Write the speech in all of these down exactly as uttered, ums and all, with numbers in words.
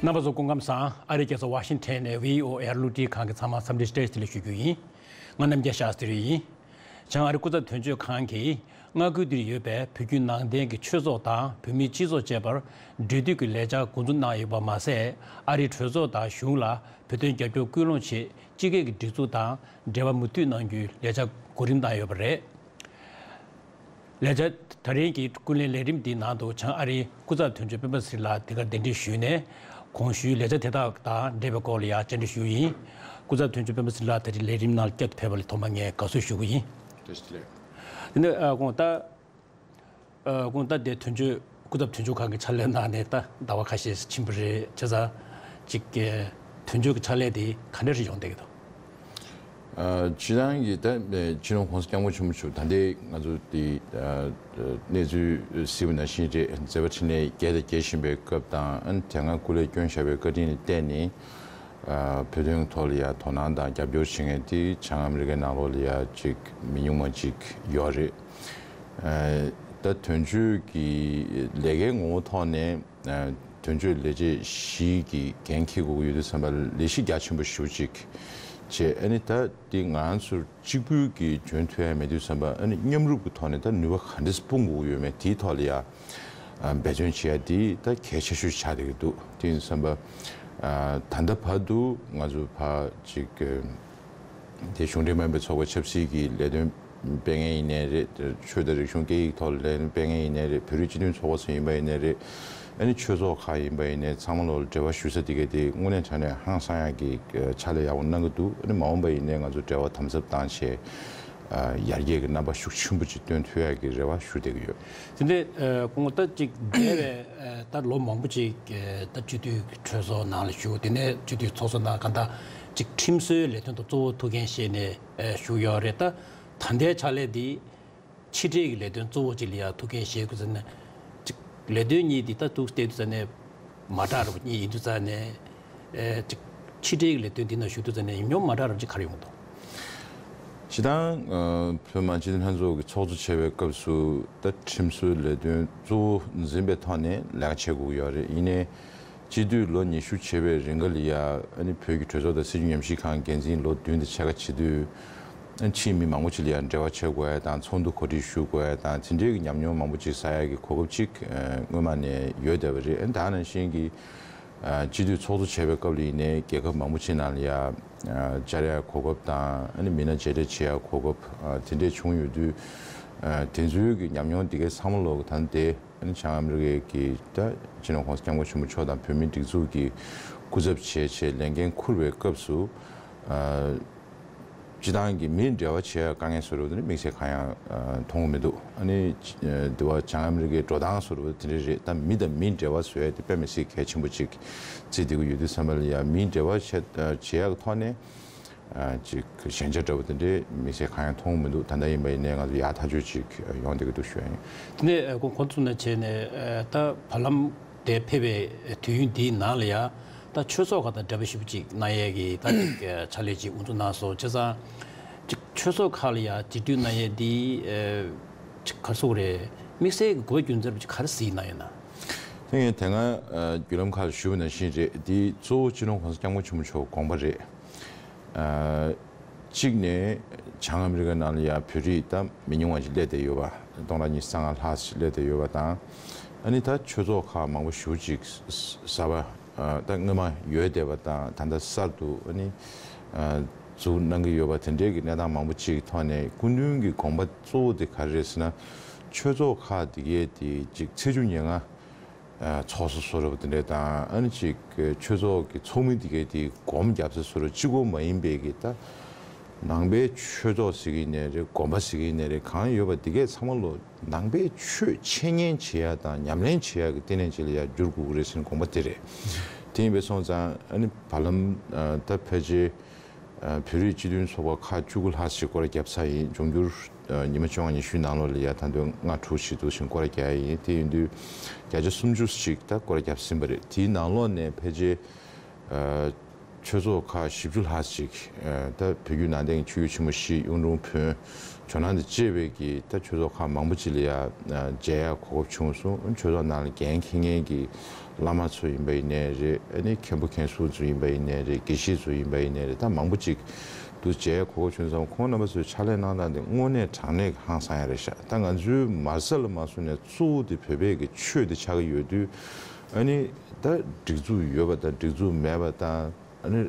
རྣམ་པ་ཚོ་སྐུ་ཁམས་བཟང་། ཨ་རིའི་རྒྱལ་ས་ཝ་ཤིང་ཊོན་ནས་བྷི་ཨོ་ཨེ་གློག་འཕྲིན་ཁང་གི་ཚང་མ་འཚམས་འདྲི་བཀྲ་ཤིས་བདེ་ལེགས་ཞུ་རྒྱུ་ཡིན། ང་རྣམ་རྒྱལ་ཤཱ་སྟྲི་ཡིན། བྱང་ཨ་རི་སྐུ་ཚབ་དོན་གཅོད་ཁང་གིས་མངའ་ཁུལ་འདིར་ཡོད་པའི་བོད་བརྒྱུད་ནང་བསྟན་གྱི་ཆོས་ཚོགས་དང་བོད་མིའི་སྤྱི་ཚོགས་བཅས་པར་འབྲེལ་མཐུད་ཀྱི་ལས་འཆར་འགོ་འཛུགས་གནང་ཡོད་པ་མ་ཟད། ཨ་རིའི་གྲོས་ཚོགས་དང་གཞུང་ལ་བོད་དོན་རྒྱབ་སྐྱོར་སྐུལ་སློང་ཆེད་སྤྱི་སྒེར་གྱི་སྒྲིག་འཛུགས་དང་འབྲེལ་བ་མུ་མཐུད་གནང་རྒྱུའི་ལས་འཆར་གོ་རིམ་བཏང་ཡོད་པ་རེད། ལས་འཆར་ད་རིང་གི་ཀུན་གླེང་ལས་རིམ་འདིའི་ནང་དུ་བྱང་ཨ་རིའི་སྐུ་ཚབ་དོན་གཅོད་སྤེན་པ་ཚེ་རིང་ལགས་འདི་གར་གདན་འདྲེན་ཞུས་ནས། གོང་ཞུས་ལས་འཆར་དེ་དག་དང་འབྲེལ་བའི་སྐོར་ལ་ཡང་བཅར་འདྲི་ཞུ་ཡིན། སྐུ་ཚབ་དོན་གཅོད་སྤེན་པ་ཚེ་རིང་ལགས་ད་རིང་ལས་རིམ་ནང་བསྐྱར་དུ་ཕེབས་པ་ལ་ཐོག་མར་ངས་དགའ་བསུ་ཞུ་གི་ཡིན། བཀྲ་ཤིས་བདེ་ལེགས། དེ་ནས་ཨ་དགོངས་དག་ཨ་དགོངས་དག་དེ་དོན་གཅོད་སྐུ་ཚབ་དོན་གཅོད་ཁང་གི་ཕྱག་ལས་གནང་ནས་ད་ཟླ་བ་ཁ་ཤས་ཕྱིན་པ་རེད། བྱས་ཙང་ཅིག་གི་དོན་གཅོད་ཀྱི་ཕྱག་ལས་དེ་ག་འདྲ་རེ་ཡོང་བསྡད་ཀྱི་འདུག་ཨ་སྤྱིར་བཏང་གི་ད་ཨ་སྤྱི་ནོར་༸གོང་ས་༸སྐྱབས་མགོན་ཆེན་པོ་མཆོག་ད་ལྟའི་ང་ཚོ་དེ་ཨ་གནས་ཚུལ་གཟིགས་པ་ནང་བཞིན་རེད། མཛད་པ་འཕྲིན་ལས་རྒྱས་དང་རྒྱས་བཞིན་པའི་སྐབས་དང་། ཨ་ནི་དེ་སྔ་སྐུ་ལས་བསྐྱོན་བཞག་པའི་བཀའ་དྲིན་ལ་བརྟེན་ནས། ཨ་བོད་དོན་ཐོག་ལ་ཡ་དོ་སྣང་དང་རྒྱབ་སྐྱོར་བྱེད་མཁན་དེ་བྱང་ཨ་མི་རི་ཀའི་ནང་ལོགས་ལ་ཡ་ཅིག་མི་ཉུང་བ་ཅིག་ཡོད་རེད། ཨ་ད་དོན་གཅོད་ཀྱི་ལས་ཀའི་ངོ་བོ་ཐོག་ནས་ཨ་དོན་གཅོད་ལས་བྱེད་བཞི་གི་འགན་འཁྱེར་དགོས་ཀྱི་ཡོད་དུས་ཙམ་པ་ལས་གཞི་རྒྱ་ཆེན་པོ་ཞེ་པོ་ཅིག་བྱས། ཨ་ནི་ད་དེ་ང་ཚོར་གཅིག་པུས་ཀྱིས་འཇོན་ཐུབ་ཡ་མེད་དུས་ཙམ་པ། ཨ་ནི་མཉམ་རུབ་ཀྱི་ཐོག་ནས་ད་ནུས་པ་ག་འདྲས་སྤུངས་དགོས་ཀྱི་ཡོད་མེད་དེའི་ཐོག་ལ་ཡ་ཨ་འབད་བརྩོན་བྱེད་ཡ་དེ་ད་གལ་ཆེ་ཤོས་ཆགས་བསྡད་ཀྱི་འདུག་དེ་ཡིན་ཙམ་པ་ཨ་ད་ལྟ་བར་དུ་ང་ཚོ་ཕར་ཅིག་དེ་གཞུང་འབྲེལ་མ་ཡིན་པའི་ཚོགས་པ་ཆབ་སྲིད་ཀྱི་ལས་དོན་སྤེལ་མཁན་ཡིན་ནའི་རེད། ཆོས་དང་རིག་གཞུང་སྐད་ཡིག་ཐོག་ལ་ལས་དོན་སྤེལ་མཁན་ཡིན་ནའི་རེད། བོད་རིགས་སྤྱི་མཐུན་ཚོགས་པ་ཚོ་ཡིན་པ་ཡིན་ནའི་རེད། ཨ་ནི་ཆོས་ཚོགས་ཁག་ཡིན་པ་ཡིན་ནའི་ཚང་མ་ལོག་ལ་འབྲེལ་བ་ཞུ་ས་དེ་ག་དེ་དངོས་གནས་དྲང་གནས་ཧང་སང་ཡག་གི་ཕྱག་ལས་ཡག་པོ་གནང་གི་འདུག་ཨ་ནི་མ་འོངས་པ་ཡིན་ནའི་ང་ཚོ་འབྲེལ་བ་དམ་ཟབ་བཏང་བྱས། ཨ་ཡར་རྒྱས་ཀྱི་རྣམ་པ་ཤུགས་ཆེན་པོ་ཅིག་སྟོན་ཐུབ་ཡག་གི་རེ་བ་ཞུ་བསྡད་ཀྱི་ཡོད། དེ་འདྲའི་ཨ་སྐུ་ངོ་ད་ཅིག་འདས་པའི་ཨ་ད་ལོ་མང་པོ་ཅིག་ཨ་ད་སྤྱི་འཐུས་ཀྱི་གྲོས་ཚོགས་ནང་ལ་བཞུགས། དེ་ནས་སྤྱི་འཐུས་ཚོགས་གཙོ་ནང་གང་ལྟར་ཅིག་ཁྲིམས་བཟོའི་ལས་དོན་དུ་གཙོ་བོ་ཐུགས་འགན་བཞེས་ནས་ཨ་བཞུགས་ཡོད་རེད། ད་ད་ལྟའི་ཕྱག་ལས་འདི་ཕྱི་འབྲེལ་གྱི་ལས་དོན་གཙོ་བོ་ཅིག་ལ་ཡང་ཐུགས་འགན་བཞེས་དགོས་ཟེར་ན། ཅིག་ལས་དོན་གཉིས་འདི་ད་ཐུགས་བལྟས་དུས་ཙ་ནས་མ་འདྲ་རབ་གཉིས་ཡིན་དུས་ཙ་ནས། ཨེ་ཅིག་ཕྱི་འབྲེལ་གྱི་ལས་དོན་འདི་ནང་ཞུགས་དུས་ཙ་ནས་ཉམས་མྱོང་མ་འདྲ་རབ་ཅིག་ག་རེ་ཡོང་གི་འདུག་སྤྱིར་བཏང་ཨ་བོད་མི་མང་སྤྱི་འཐུས་ལྷན་ཚོགས་ཀྱི་ཚོགས་གཙོ་བྱས་པའི་སྐབས་སུ་ད་ཁྲིམས་བཟོའི་ལས་དོན་གཙོ་བོ་འཛིན་པའི་ཐོག་ནས་ལས་ཀ་བྱེད་དགོས་ཀྱི་ཡོད་རེད། ཡིན་ནའི། སྤྱི་འཐུས་ལོ་ཉི་ཤུ་བྱས་པའི་རིང་ག་ལ་ཡ་ཨ་ནི་བོད་ཀྱི་གྲོས་ཚོགས་དང་སྲིད་བྱུས་ཉམས་ཞིབ་ཁང་འགན་འཛིན་ལོ་བདུན་དང་ཕྱེད་ཀ་བྱེད་དུས། ཨ་ཕྱིའི་མི་མང་པོ་ཅིག་ལ་ཡ་འབྲེལ་བ་བྱེད་དགོས་ཡ་དང་། ཚོགས་འདུ་གོ་སྒྲིག་ཞུ་དགོས་ཡ་དང་། དེ་འདྲའི་གི་ཉམས་མྱོང་མང་པོ་ཅིག་བསགས་ཡ་གི་གོ་སྐབས་ཅིག་ཨ་སྔོན་མ་ནས་ཡོད་བསྡད་པ་རེད། ཨ་ནི་ད་ནང་བཞིན་གྱི་ཨ་སྤྱི་འཐུས་ཚོགས་གཙོ་བྱས་པའི་སྐབས་ལ་ཡིན་ནའི་རྒྱལ་ཁབ་མང་པོ་ཅིག་ནང་ལ་ཡ་ཨ་བཅར་ཡ་གོ་སྐབས་དང་། ཨ་ནི་མི་སྣ་མཇལ་འཕྲད་བྱེད་ཡ་གོ་སྐབས་ཨ་དེ་འདྲས་བྱུང་ཡོད་དུས། ཨ་དེ་ཚོའི་གི་ཉམས་མྱོང་དེ་གའི་ཚང་མ་ལོག་གི་ད་ལྟའི། ཨ་ནི་བྱང་ཨ་མི་རི་ཀའི་གི་ད་སྤྱི་ནོར་༸གོང་ས་༸སྐྱབས་མགོན་ཆེན་པོ་མཆོག་དང་བོད་མིའི་སྒྲིག་འཛུགས་ཀྱི་སྐུ་ཚབ་བྱས་བྱས་ལས་འགན་འཁུར་བའི་སྐབས་སུ། ཨ་སྤྱི་བཏང་གི་མིའི་འབྲེལ་བ་བྱེད་ཡ་དཀའ་ངལ་བཟོ་འདྲ་བོ་དེ་འདྲ་དམིགས་བསལ་གང་ཡང་ཨ་མཐོང་གི་མི་འདུག་ཨ་ནི་ཨ་དེ་བ་བྱང་ཨ་མི་རི་ཀའི་འགྲོ་སྟངས་བཟོ་འདྲ་བོ་དེ་འདྲ་རེད། ད་མི་དང་མིའི་འབྲེལ་བ་བཟོ་ཡ་དེ་དཔེ་མི་སྲིད་གལ་ཆེན་པོ་ཅིག་བརྩིས་བསྡད་ཀྱི་ཡོད་དུས་ཙམ་པ་ལ་ཡ་མིའི་འབྲེལ་བ་བྱེད་ཨ་བྱེད་ཡ་གི་ཐོག་ནས། ཨ་ཅིག་ཞན་ཆ་འདྲ་བོ་དེ་འདྲའི་དམིགས་བསལ་གང་ཡང་མཐོང་མི་འདུག་ད་ལྟ་ཡིན་པ་ཡིན་ནའི་ང་ཚོ་ཡག་ཐག་ཆོད་ཅིག་ཡོང་བསྡད་ཀྱི་འདུག་ཞུ་ཡ་ཡིན། དེ་ནས་ཨ་ཁོང་ཁོང་ཚོ་ནས་བྱས་ནས་ཨ་ད་བར་ལམ་དེ་ཕེབས་པའི་དུས་ཡུན་འདིའི་ནང་ལ་ཡ་ད་ཆོས་ཚོགས་ཁག་དང་འབྲེལ་བ་ཞིབ་ཅིག་གནང་ཡས་ཀྱི་ད་ཅིག་ཕྱག་ལས་ཅིག་དབུ་འཛུགས་གནང་སོང་། བྱས་ཙང་ཅིག་ཆོས་ཚོགས་ཁག་ལ་ཡ་རྗེས་མཐུད་གནང་ཡས་འདི་ཨ་ཅིག་ག་རེ་ཟེར་དགོས་རེད། དམིགས་བསལ་གྱི་དགོས་པ་རྒྱུ་མཚན་རུ་ཅིག་ག་རེ་གཟིགས་གནང་ཡོད་ན། དེ་ངས་དེ་སྔ་ཨ་བརྒྱུད་ལམ་ཁག་ལ་ཞུས་པ་ནང་བཞིན་རེད། འདི་གཙོ་བོ་སྤྱི་ནོར་༸གོང་ས་༸སྐྱབས་མགོན་ཆེན་པོ་མཆོག་དགོངས་པ་རེད། ཨ་གཅིག་ནས་བྱང་ཨ་མི་རི་ཀ་ནང་ལ་ཡང་བོད་རིགས་ད་མི་ཉུང་བ་ཞིག་སླེབས་བསྡད་ཡོད་པ། སྟོང་ཕྲག་ཉི་ཤུ་རྩ་ལྔ་ལྷག་ཞིག་སླེབས་བསྡད་ཡོད་པ་དང་། ཨ་ནི་ད་ཆོས་ཚོགས་ཁག་མང་པོ་ཞེ་པོ་ཅིག་གསར་པ་ཨ་ད་སྔོན་མ་ཡོད་བསྡད་པ་དང་ད་ལྟ་གསར་དུ་ཨ་ནི་ཨ་འཛུགས་གནང་གི་ཡོད་པ། དེ་འདྲའི་གི་གནས་སྟངས་མང་པོ་ཅིག་གི་ཐོག་ནས་སྐུ་མདུན་གྱི་དགོངས་པ་གཙོ་བོ་དེ་ག་རེ་རེད་ཟེར་ན། ཆོས་ཚོགས་ཁག་དེ་གས་དེ་ཅིག་ཚེས་བཅུ་ཉེར་ལྔ། ཚོགས་གཙོ་བཟོ་འདྲ་བོ་དེ་འདྲས་དང་། ཨ་ནི་ཅིག་ཆོས་ཚོགས་ཀྱི་ཚོགས་མི་དེ་གས་དེ་སྒོམ་རྒྱབ་ས་བཟོ་འདྲ། གཅིག་པོ་མ་ཡིན་པའི་གི་ད་ནང་པའི་ཆོས་ཚོགས་ཟེར་གི་ཡིན་ནའི་རེད། དགོན་པ་ཟེར་གི་ཡིན་ནའི་རེད། གང་ཡོད་པ་དེ་གས་ཚང་མ་ལོ་ནང་པའི་ཆོས་འཆད་ཉན་བྱེད་ཡ་དང་ཉམས་ལེན་བྱེད་ཡ་གི་ལྟེ་གནས་ཅིག་ལ་ཡ་འགྱུར་དགོས་ཀྱི་རེད་ཟེར་ནས་དགོངས་པ་དེ་རེད། དེ་ཡིན་པས་སོང་ཙང་ཨ་ནི་བར་ལམ་ད་ཕལ་ཆེར། ཨ་བོད་རིགས་སྤྱི་མཐུན་ཚོགས་པ་ཁག་བཅུ་དགུ་ལྷག་ཞིག་སྐོར་ར་བརྒྱབ་ཚར་ཡིན། འབྱུང་འགྱུར་ཨ་ཉི་མ་བཅོ་ལྔ་ཉི་ཤུའི་ནང་ལོགས་ལ་ཡ་ད་དུང་ལྔ་དྲུག་ཞིག་འདུག་ཞིང་སྐོར་ར་རྒྱག་ཡ་ཡིན། དེ་ཡིན་དུས་བརྒྱ་ཆ་སུམ་ཅུ་ཞིག་ད་སྐོར་ར་བརྒྱབ་ཟིན་པ་རེད། དེའི་ནང་ལོགས་ནས་ཕལ་ཆེར་ཨ་ཆོས་ཚོགས་ཁག་བཞི་བཅུ་ལྷག་ཞིག་ཨ་ད་བོད་བརྒྱུད་ནང་བསྟན་གྱི་ཆོས་བརྒྱུད་ཆེན་མོ་བཞི་གཡུང་དྲུང་བོན་ ཇོ་ནང་དང་བཅས་པའི་གི་ད་ཆོས་ཚོགས་ཁག་མང་པོ་ཅིག་ལ་ཡ་མཇལ་ཡ་གོ་སྐབས་བྱུང་སོང་། ཆོས་ཚོགས་ནང་ལ་འགན་འཁྱེར་མཁན་གྱི་བླ་མ་ཚོ་ཡིན་པ་ཡིན་ནའི་རེད། ཨ་ནི་མཁན་པོ་མཁན་ཟུར་ཚོ་ཡིན་པ་ཡིན་ནའི་རེད། དགེ་བཤེས་ཚོ་ཡིན་པ་ཡིན་ནའི་རེད། ད་མང་པོ་ཅིག་ཏུ་མཇལ་ཡ་གོ་སྐབས་བྱུང་སོང་། ཁོང་རྣམ་པ་ཚོའི་ཕྱག་ལས་གནང་སྟངས་དེ་དངོས་གནས་དྲང་གནས་ཀྱི་ཧང་སང་ཡ་རེད་ཤག་ད་ང་ཚོའི་མར་ས་ལ་མ་སོང་ནས་གཙོ་བོ་དེ་བོད་པའི་གི་ཆོས་དེ་ཆགས་ཀྱི་ཡོད་དུས། ཨ་ནི་ད་སྒྲིག་འཛུགས་ཡོད་པ་དང་སྒྲིག་འཛུགས་མེད་པ་དང་། ཨ་ནི་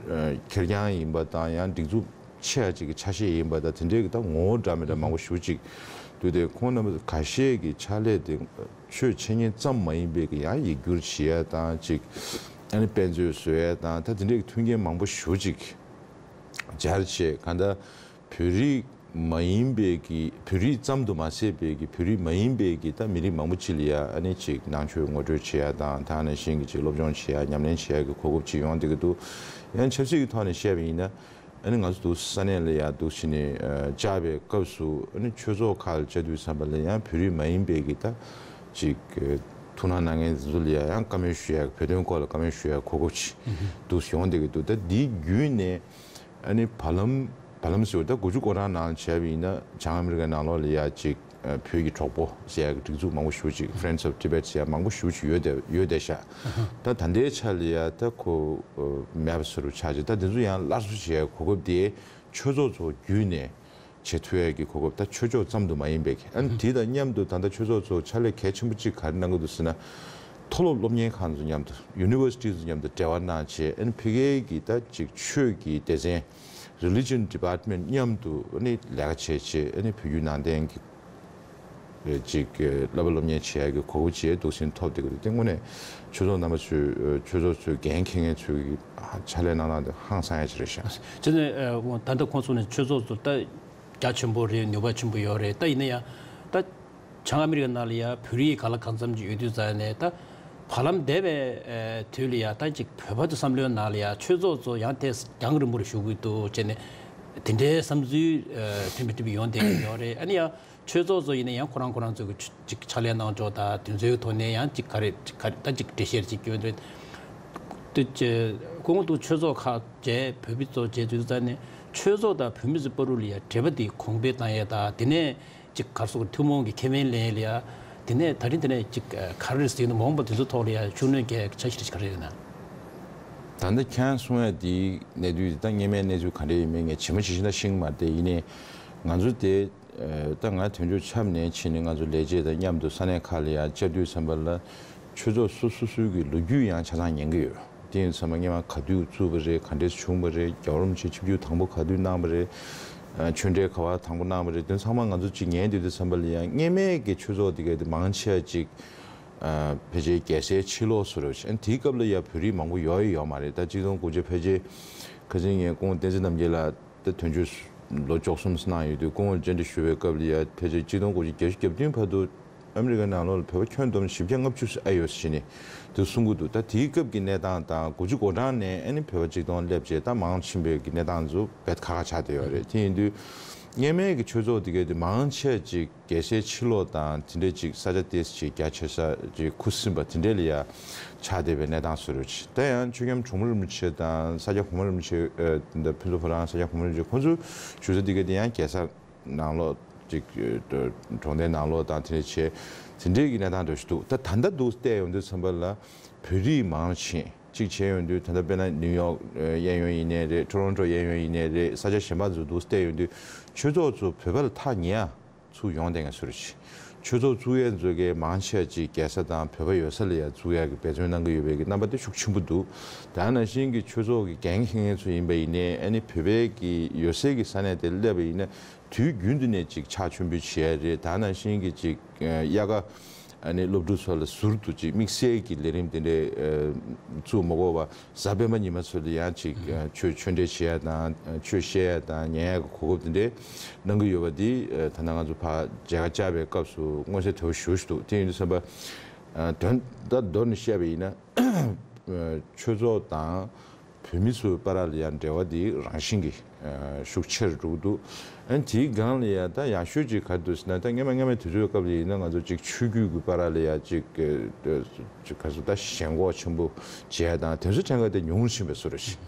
ཁེར་རྐྱང་ཡིན་པ་དང་ཡང་སྒྲིག་འཛུགས་ཆེ་བ་ཅིག་གི་ཆ་ཤས་ཡིན་པ་དང་། དེ་འདྲའི་གི་ད་ངོ་བོ་འདྲ་མི་འདྲ་མང་པོ་ཞེ་པོ་ཅིག་འདུག་སྟེ། ཁོང་རྣམ་པ་ཁ་ཤས་ཀྱི་ཕྱག་ལས་དེ་ཆོས་འཆད་ཉན་ཙམ་མ་ཡིན་པའི་གི་ཡང་ཡིག་སྒྱུར་བྱེད་ཡ་དང་ཅིག་ཨ་ནི་དཔེ་མཛོད་བཟོ་ཡ་དང་། ད་དེ་འདྲའི་གི་མཐུན་རྐྱེན་མང་པོ་ཞེ་པོ་ཅིག་སྦྱར་བྱས། གང་ལྟར་བོད་རིགས་མ་ཡིན་པའི་གི་བོད་རིགས་ཙམ་དུ་མ་ཟད་པའི་གི་བོད་རིགས་མ་ཡིན་པའི་གི་ད་མི་རིགས་མང་པོ་ཅིག་ལ་ཡ་ཨ་ནི་ཅིག་ནང་ཆོས་ངོ་སྤྲོད་བྱེད་ཡ་དང་། ད་ནང་བཞིན་གི་ཅིག་སློབ་སྦྱོང་བྱེད་ཡ་ཉམས་ལེན་བྱེད་ཡ་གི་གོ་སྐབས་ཅིག་ཡོང་བསྡད་ཀྱི་འདུག་ཡང་ཆབ་སྲིད་ཀྱི་ཐོག་ནས་བཤད་པ་ཡིན་ན། ཨ་ནི་ང་ཚོ་འདུག་ས་གནས་ལ་ཡ་འདུག་བྱས་ནས་ཨ་བཅར་བའི་སྐབས་སུ། ཨ་ནི་ཆོས་ཚོགས་ཁག་ལ་བཅར་དུས་ཙམ་པ་ལ་ཡང་བོད་རིགས་མ་ཡིན་པའི་གི་ད་ཅིག་ཨ་ཐུགས་སྣང་གནང་མཁན་དེ་ཚོ་ལ་ཡ་ཡང་བཀའ་མོལ་ཞུ་ཡ། བོད་དོན་སྐོར་ལ་བཀའ་མོལ་ཞུ་ཡ་གོ་སྐབས་ཅིག་འདུག་ཡོང་བསྡད་ཀྱི་འདུག་ད་འདིའི་བརྒྱུད་ནས་ཨ་ནི་བར་ལམ་བར་ལམ་ཟེར་བ་ད་དགུ་བཅུ་གོ་གྲངས་ནང་བྱས་པ་ཡིན་ན། བྱང་ཨ་མི་རི་ཀའི་ནང་ལོགས་ལ་ཡ་ཅིག་ཨ་བོད་ཀྱི་གྲོགས་པོ་ཟེར་ཡ་གི་སྒྲིག་འཛུགས་མང་པོ་ཞེ་པོ་ཅིག Friends of Tibet ཟེར་ཡ་མང་པོ་ཞེ་པོ་ཅིག་ཡོད་བསྡད་ཡོད་བསྡད་ཤག་ད་ད་ལྟའི་ཆ་ལ་ཡ་ད་ཁོ་ཨ་མེད་པ་བཟོ་འདྲ་ཆགས་ཅིག་ད་དེ་ཚོ་ཡང་སླར་གསོ་བྱེད་ཡ་གོ་སྐབས་དེ་ཆོས་ཚོགས་ཚོ་བརྒྱུད་ནས་བྱེད་ཐུབ་ཡ་གི་གོ་སྐབས། ད་ཆོས་ཕྱོགས་ཙམ་དུ་མ་ཡིན་པའི་གི། ཨ་ནི་དེ་དང་མཉམ་དུ་ད་ལྟ་ཆོས་ཚོགས་ཚོ་ཕྱག་ལས་གལ་ཆེན་པོ་གཅིག་ག་རེ་གནང་གི་འདུག་ཟེར་ན། མཐོ་སློབ་སློབ་གཉེར་ཁང་ཚོ་མཉམ་དུ། Universities ཚོ་མཉམ་དུ་འབྲེལ་བ་གནང་བྱས། ཨ་ནི་ཕ་གིའི་གི་ད་ཅིག་ཆོས་ཀྱི་སྡེ་ཚན་Religion Department མཉམ་དུ་ཨ་ནི་ལས་ཀ་བྱས་བྱས། ཨ་ནི་བོད་བརྒྱུད་ནང་བསྟན་གྱི་ཅིག་བསླབ་པ་སློབ་གཉེར་བྱེད་ཡ་གི་གོ་སྐབས་ཅིག་འདུག་སེ་ཐོབ་བསྡད་ཀྱི་འདུག་དེ་དངོས་གནས་ཆོས་ཚོགས་རྣམ་པ་ཚོས་ཆོས་ཚོགས་ཚོའི་འགན་འཁྱེར་མཁན་ཚོའི་གི་ཕྱག་ལས་གནང་སྟངས་དེ་ཧང་སང་ཡ་ཅིག་རེད་ཤག་བྱས་ཙང་ད་ལྟ་ཁོང་ཚོ་ནས་ཆོས་ཚོགས་ཚོ་ད་རྒྱ་ཆེན་པོ་རེད། ནུས་པ་ཆེན་པོ་ཡོད་རེད། ད་ཡིན་ན་ཡང་ད་བྱང་ཨ་མི་རི་ཀ་ནང་ལ་ཡ་བོད་རིགས་ག་ལ་གང་འཚམ་ཅིག་ཡོད་དུས་ཙང་ནས། ད་བར་ལམ་འདས་པའི་ཨ་དུས་ལ་ཡ་ད་ཅིག་བོད་པ་ཚོ་བསམ་བློའི་ནང་ལ་ཡ་ཆོས་ཚོགས་ཚོ་ཡང་དེ་རྒྱང་རིང་པོར་བཞུགས་ཀྱི་འདུག་བྱས་ནས་དེ་འདྲའི་བསམ་ཚུལ་ཨ་ཐོན་པ་ཐོན་པ་ཡོང་བསྡད་ཀྱི་ཡོད་རེད། ཨ་ནི་ཡང་ཆོས་ཚོགས་ཚོ་ཡིན་ན་ཡང་ཁོ་རང་ཁོ་རང་ཚོའི་གི་ཅིག་ཕྱག་ལས་གནང་ཕྱོགས་དང་དེ་ཚོའི་ཐོག་ནས་ཡང་ཅིག་ག་རེ་ཅིག་ག་རེ་ད་ཅིག་འགྲེལ་བཤད་ཅིག་སྐྱོན་རེད། དེ་ཅི་སྐུ་ངོ་དུ་ཆོས་ཚོགས་ཁག་བཅས་བོད་མི་ཚོ་བཅས་དུས་ཙང་ནས་ཆོས་ཚོགས་དང་བོད་མི་ཚོའི་བར་དུ་ལ་ཡ་འབྲེལ་བ་དེ་གོང་འཕེལ་བཏང་ཡས་དང་། དེ་ནས་ཅིག་ག་རེ་ཟེར་དགོས་རེད། ཐུན་མོང་གི་ཁེ་ཕན་ལེན་ཡས་ལ་ཡ། དེ་ནས་ད་རིང་དེ་ནས་ཅིག་ག་རེ་ཟེར་ན། མ་འོངས་པ་དེ་ཚོའི་ཐོག་ལ་ཡ་ཤུགས་སྣོན་རྒྱག་ཡས་ཀྱི་འཆར་གཞི་རེ་ག་རེ་ཡོད་ན། ད་ལྟ་ཁྱེད་རང་གསུང་ཡ་དེའི་གནས་ཚུལ་དེ་ད་སྔོན་མའི་གནས་ཚུལ་ག་འདྲ་ཡིན་མིན་ངས་ཇི་མ་ཇི་བཞིན་ད་ཤེས་ཀྱི་མ་རེད་དེ། ཡིན་ནའི་ང་ཚོ་དེ་ཨ་ད་ང་དོན་གཅོད་ཆགས་ནས་ཕྱིན་ནས་ང་ཚོ་ལས་བྱེད་དང་མཉམ་དུ་ས་གནས་ཁག་ལ་ཡ་བཅར་དུས་ཙམ་པ་ལ་ཆོས་ཚོགས་སོ་སོ་སོའི་གི་ལོ་རྒྱུས་ཡང་ཆ་ཚང་ཉན་གི་ཡོད། དེ་ཡིན་ཙམ་པ་སྔོན་མ་ག་དུས་བཙུགས་པ་རེད། ག་འདྲས་བྱུང་བ་རེད། རྒྱལ་བ་རིན་པོ་ཆེ་ཆིབས་བསྒྱུར་དང་པོ་ག་དུས་གནང་བ་རེད། ཨ་ཆོས་འབྲེལ་ག་པར་དང་པོ་གནང་བ་རེད། དེ་ཚང་མ་ང་ཚོ་ཅིག་ཉན་དུས་དུས་ཙམ་པ་ལ་ཡང་སྔོན་མའི་གི་ཆོས་ཚོགས་དེ་ག་དེ་མང་ཆེ་བ་ཅིག་ཨ་ཕལ་ཆེར་རྒྱལ་སའི་ཕྱི་ལོགས་སུ་རེད། ཨ་དེའི་སྐབས་ལ་ཡ་བོད་རིགས་མང་པོ་ཡོད་ཡོད་མ་རེད། ད་གཅིག་སྟོང་དགུ་བརྒྱ་ཕལ་ཆེར་ཁ་སང་ངས་སྐུ་ངོ་བསྟན་འཛིན་རྣམ་རྒྱལ་ལགས་ད་དོན་གཅོད་ལོ་བཅུ་གསུམ་གནང་ཡོད་དུས། སྐུ་ངོ་བཅར་འདྲི་ཞུ་བའི་སྐབས་ལ་ཡ་ཕལ་ཆེར་གཅིག་སྟོང་དགུ་བརྒྱ་བརྒྱད་ཅུ་གྱ་བདུན་བར་དུ་ཨ་མི་རི་ཀའི་ནང་ལོགས་ལ་བོད་པ་ཁྱོན་བསྡོམས་བཞི་བརྒྱ་ལྔ་བཅུ་ཙམ་ཨེ་ཡོད་ཟེར་ནས་དུ་གསུང་གི་འདུག་ད་དེའི་སྐབས་ཀྱི་གནས་སྟངས་དང་། དགུ་བཅུ་གོ་གྲངས་ནས་ཨ་ནི་བོད་པ་གཅིག་སྟོང་སླེབས་རྗེས་ད་མང་ཕྱིན་པའི་གི་གནས་སྟངས་ཚོ་རྦད་ཁག་ཁག་ཆགས་བསྡད་ཡོད་རེད། དེ་ཡིན་དུས་སྔོན་མའི་གི་ཆོས་ཚོགས་དེ་གའི་དེ་མང་ཆེ་ཅིག་རྒྱལ་སའི་ཕྱི་ལོགས་དང་དེ་འདྲས་ཅིག་ས་ཆ་ཏོག་ཙམ་ཅིག་རྒྱ་ཆེ་ས་ཅིག་ཁུ་སིམ་པ་དེ་འདྲས་ལ་ཡ་ཆགས་བསྡད་པའི་གནས་སྟངས་བཟོ་འདྲ་ཅིག་ད་ཡང་ཆོས་རྒྱལ་འབྲོང་མོ་རིན་པོ་ཆེ་དང་ས་སྐྱ་གོང་མ་རིན་པོ་ཆེ། ཨ་ད་ཕུན་ཚོགས་ཕོ་བྲང་ས་སྐྱ་གོང་མ་རིན་པོ་ཆེ་ཁོང་ཚོའི་བཞུགས་ས་དེ་གའི་དེ་ཡང་རྒྱལ་ས་ནང་ལོགས་ཅིག་གྲོང་སྡེ་ནང་ལོགས་དང་དེ་འདྲས་བྱས། དེ་འདྲས་ཀྱི་གནས་སྟངས་འདྲ་ཞིག་འདུག་ད་ད་ལྟ་འདུག་བལྟས་ཡོང་དུས་ཙམ་པ་ལ་བོད་རིགས་མང་ཆེ་གཅིག་བྱས་ཡོང་དུས། ད་ལྟ་དཔེར་ན་ནིའུ་ཡོག་གཡས་གཡོན་ཡིན་ནའི་རེད། ཊོ་རོན་ཊོ་གཡས་གཡོན་ཡིན་ནའི་རེད། ས་ཆ་གཞན་པ་ཚོ་འདུག་བལྟས་ཡོང་དུས་ཆོས་ཚོགས་ཚོ་བོད་པ་ལ་ཐག་ཉེ་ཡ་ཚུར་ཡོང་བསྡད་མཁན་བཟོ་འདྲ་ཅིག་ཆོས་ཚོགས་བཙུགས་ཡས་ཚོ་གའི་མང་ཆེ་བ་ཅིག་རྒྱལ་ས་དང་བོད་པ་ཡོད་ས་ལ་ཡ་བཙུགས་ཡ་གི་འབད་བརྩོན་གནང་གི་ཡོད་པའི་གི་རྣམ་པ་དེ་ཤུགས་ཆེན་པོ་འདུག་ད་ནང་བཞིན་གྱི་ཆོས་ཚོགས་ཀྱི་འགན་འཁྱེར་མཁན་ཚོ་ཡིན་པ་ཡིན་ནའི། ཨ་ནི་བོད་པའི་གི་ཡོད་སའི་གི་ས་གནས་དེ་སླེབས་པ་ཡིན་ན་དུས་རྒྱུན་དུ་ནས་ཅིག་ཕྱག་མཆོད་འབུལ་བྱེད་ཡ་རེད། ད་ནང་བཞིན་གྱི་ཅིག་དབྱར་ཁ་ཨ་ནི་སློབ་ཕྲུག་ཚོ་ལ་ཟུར་དུ་ཅིག་དམིགས་བསལ་གྱི་ལས་རིམ་དེ་འདྲའི་ཨ་བཙུགས་མ་དགོས་པ། གཟའ་སྤེན་པ་ཉི་མ་ཚོ་ལ་ཡང་ཅིག་ཨ་ཆོས་ཆོས་འབྲེལ་བྱེད་ཡ་དང་། ཨ་ཆོས་བཤད་ཡ་དང་ཉན་ཡ་གི་གོ་སྐབས་དེ་འདྲའི་གནང་གི་ཡོད་པ་འདི་ཨ་ད་ལྟ་ང་ཚོ་ཕར་མཇལ་ཁ་བཅར་བའི་སྐབས་སུ་མངོན་གསལ་དོད་པོ་ཞེ་པོ་ཞིག་འདུག་དེ་ཡིན་དུས་ཙམ་པ་ཨ་དོན་དག་མདོར་ནས་བཤད་པ་ཡིན་ན། ཨ་ཆོས་ཚོགས་དང་བོད་མི་ཚོའི་བར་ལ་ཡང་འབྲེལ་བ་འདི་རང་བཞིན་གྱིས་ཨ་ཤུགས་ཆེར་འགྲོ་གི་འདུག་ཨ་ནི་དེའི་སྒང་ལ་ཡ་ད་ཡག་ཤོས་ཅིག་ག་རེ་འདུག་ཟེར་ན། ད་སྔོན་མ་སྔོན་མའི་དུས་ཚོད་སྐབས་ལ་ཡིན་ན་ང་ཚོ་ཅིག་ཆོས་བརྒྱུད་ཀྱི་བར་ལ་ཡ་ཅིག་ཨ་ཅིག་ག་རེ་ཟེར། ད་ཞེན་ཁོག་ཆེན་པོ་བྱེད་ཡ་དང་དེ་ཚོ་ཐད་ཀ་དེ་ཉུང་རུ་ཕྱིན་པའི་བཟོ་འདྲ་ཞིག་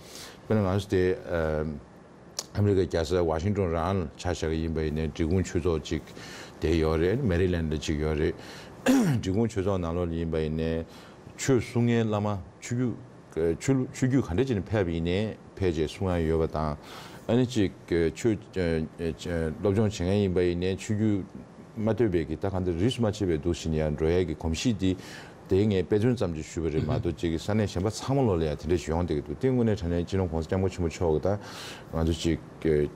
དཔེར་ན་ང་ཚོ་དེ་ཨ་ ཨ་མི་རི་ཀའི་རྒྱལ་ས་ཝ་ཤིང་ཏོན་རང་ལ་ཆ་བཞག་གི་ཡིན་པ་ཡིན་ནའི་འབྲི་གུང་ཆོས་ཚོགས་གཅིག་དེ་ཡོད་རེད། མེ་རི་ལན་ལ་གཅིག་ཡོད་རེད། འབྲི་གུང་ཆོས་ཚོགས་ནང་ལོགས་ལ་ཡིན་པ་ཡིན་ནའི་ཆོས་གསུང་མཁན་བླ་མ་ཆོས་བརྒྱུད་ཆོས་ལུགས་ཆོས་བརྒྱུད་ག་འདྲ་ཅིག་ནས་ཕེབས་པ་ཡིན་ནའི་ཕལ་ཆེར་གསུང་ཡ་ཡོད་པ་དང་། ཨ་ནི་གཅིག་ཆོས་སློབ་སྦྱོང་བྱེད་མཁན་ཡིན་པ་ཡིན་ནའི་ཆོས་བརྒྱུད་མ་གཏོགས་པའི་གི་ད་གང་ལྟར་རིས་སུ་མ་ཆད་པའི་འདུག་བཞིན་ཡང་འགྲོ་ཡ་གི་གོམས་གཤིས་འདི་དེ་ངས་དཔེ་མཚོན་ཙམ་ཅིག་ཞུས་པ་རེད་མ་གཏོགས་ཅིག་གི་ས་གནས་གཞན་པ་ཚང་མ་ལོགས་ལ་ཡང་དེ་འདྲ་ཞིག་ཡོང་བསྡད་ཀྱི་འདུག་དེ་དངོས་གནས་དྲང་གནས་སྤྱི་ནོར་༸གོང་ས་༸སྐྱབས་མགོན་ཆེན་པོ་མཆོག་གི་ད་ང་ཚོ་ཅིག་གི་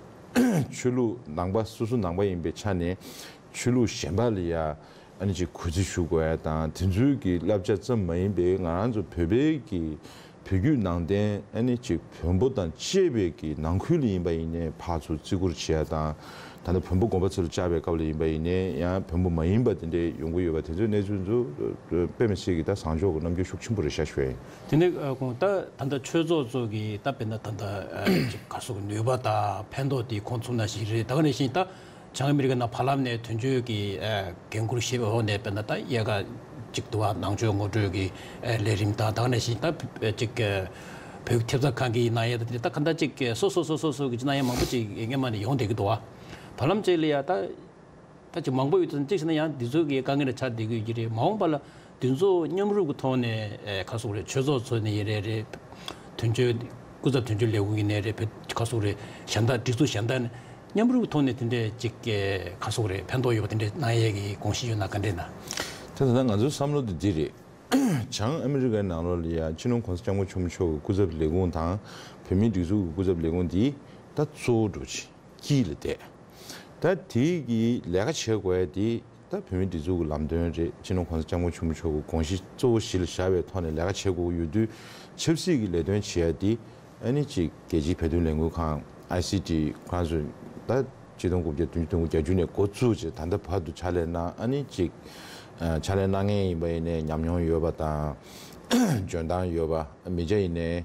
ཆོས་ལུགས་ནང་པ་སོ་སོ་ནང་པ་ཡིན་པའི་ཆ་ནས་ཆོས་ལུགས་གཞན་པ་ལ་ཡ་ཨ་ནི་ཅིག་གུས་བརྩི་ཞུ་དགོས་ཡ་དང་དེ་ཚོའི་གི་བསླབ་བྱ་ཙམ་མ་ཡིན་པའི་ང་རང་ཚོ་བོད་པའི་གི་བོད་བརྒྱུད་ནང་བསྟན་ཨ་ནི་ཅིག་བོན་པོ་དང་བཅས་པའི་གི་ནང་ཁུལ་ལ་ཡིན་པ་ཡིན་ནའི་ཕར་ཚུར་བརྩི་བཀུར་བྱེད་ཡ་དང་། ད་ལྟ་བོན་པོ་དགོན་པ་ཚོ་ལ་བཅར་བའི་སྐབས་ལ་ཡིན་པ་ཡིན་ནའི་ཡང་བོན་པོ་མ་ཡིན་པ་དེ་འདྲའི་ཡོང་གི་ཡོད་པ་དེ་ཚོའི་གནས་ཚུལ་ཚོ་དཔེ་མི་སྲིད་ཀྱི་ད་བཟང་ཕྱོགས་ཀྱི་རྣམ་འགྱུར་ཤུགས་ཆེན་པོ་རེད་ཤག་ཞུ་ཡ་ཡིན། དེ་ནས་ཨ་ཁོང་ད་ད་ལྟ་ཆོས་ཚོགས་ཚོ་གི་ད་དཔེར་ན་ད་ལྟ་ཨ་ཅིག་ག་སོགས་ཀྱི་ནུས་པ་དང་ཕན་ཐོགས་དེ་ཁོང་ཚོ་ན་ཞིག་རེད། ད་ག་ནང་བཞིན་ད་བྱང་ཨ་མི་རི་ཀ་ནང་བར་ལམ་ནས་དོན་གཅོད་ཀྱི་ཨ་འགན་འཁུར་བཞེས་པའི་འོག་ནས་དཔེར་ན་ད་དབྱར་ཁ་གཅིག་ཏུ་བ་ནང་ཆོས་ངོ་སྤྲོད་ཀྱི་ཨ་ལས་རིམ་དང་། ད་ག་ནང་བཞིན་ད་ཨ་ཅིག་ཨ་བོད་ཀྱི་ཐེབས་རྩ་ཁང་གི་གནང་ཡ་ད་དེ་ད་ག་འདྲ་ཅིག་སོ་སོ་སོ་སོ་སོ་གི་གནང་ཡ་མང་པོ་ཅིག་སྔོན་མ་ནས་ཡོང་བསྡད་ཀྱི་འདུག་བ། བར་ལམ་ཅིག་ལ་ཡ་ད། ད་ཅིག་མང་པོ་ཡོད་དུས་ཙམ་གཅིག་བྱས་ན་ཡང་འདི་ཚོ་གི་དཀའ་ངལ་ཆགས་བསྡད་ཀྱི་ཡོད་ཀྱི་རེད། མ་འོངས་པ་ལ་འདི་ཚོ་མཉམ་རུབ་ཀྱི་ཐོག་ནས་ཨེ་ག་སོག་རེད། ཆོས་ཚོགས་ཚོ་ནས་ཡིན་རེད་རེད། དོན་གཅོད་སྐུ་ཚབ་དོན་གཅོད་ལས་ཁུངས་ཡིན་ནའི་རེད། བོད་ག་སོག་རེད། གཞན་དག་སྒྲིག་འཛུགས་གཞན་དག་ནས་མཉམ་རུབ་ཀྱི་ཐོག་ནས་དེ་འདྲས་ཅིག་ཨེ་ག་སོག་རེད། ཕན་ཐོགས་ཡོད་པ་དེ་འདྲས་གནང་ཡས་ཀྱི་དགོངས་གཞི་ཡོད་ན་ག་འདྲས་ན། དེ་ད་ལྟ་ང་ཚོའི་བསམ་བློ་དེ་འདི་རེད། བྱང་ཨ་མི་རི་ཀའི་ནང་ལོགས་ལ་ཡང་སྤྱི་ནོར་༸གོང་ས་༸སྐྱབས་མགོན་ཆེན་པོ་མཆོག་གི་སྐུ་ཚབ་ལས་ཁུངས་དང་བོད་མིའི་སྒྲིག་འཛུགས་ཀྱི་སྐུ་ཚབ་ལས་ཁུངས་འདི་ད་གཙོ་བོ་འགྲོ་ཆེ། དཀྱིལ་ལ་བསྡད། ད་དེའི་གི་ལས་ཀ་བྱེད་དགོས་ཡ་དེ་ད་བོད་མིའི་སྒྲིག་འཛུགས་ཀྱི་ལམ་སྟོན་རེད། སྤྱི་ནོར་༸གོང་ས་༸སྐྱབས་མགོན་ཆེན་པོ་མཆོག་གི་དགོངས་གཞི་གཙོ་བོ་གཞི་ལ་བཞག་པའི་ཐོག་ནས་ལས་ཀ་བྱེད་དགོས་ཀྱི་ཡོད་དུས། ཆབ་སྲིད་ཀྱི་ལས་དོན་བྱེད་ཡ་དེ་ཨ་ནི་གཅིག་རྒྱལ་སྤྱིའི་བོད་དོན་ལས་འགུལ་ཁང་ཨའི་སི་ཊི་ཁོ་རང་ཚོས་ད་ཆིག་སྟོང་དགུ་བརྒྱ་བདུན་ཅུ་དོན་དགུ་བརྒྱད་ཅུ་ནས་འགོ་བཙུགས་བྱས་ད་ལྟ་བར་དུ་ཕྱག་ལས་གནང་། ཨ་ནི་གཅིག་ཕྱག་ལས་གནང་མཁན་ཡིན་པ་ཡིན་ནའི་ཉམས་མྱོང་ཡོད་པ་དང་འཇོན་ཐང་ཡོད་པ། མི་སྐྱ་ཡིན་ནའི་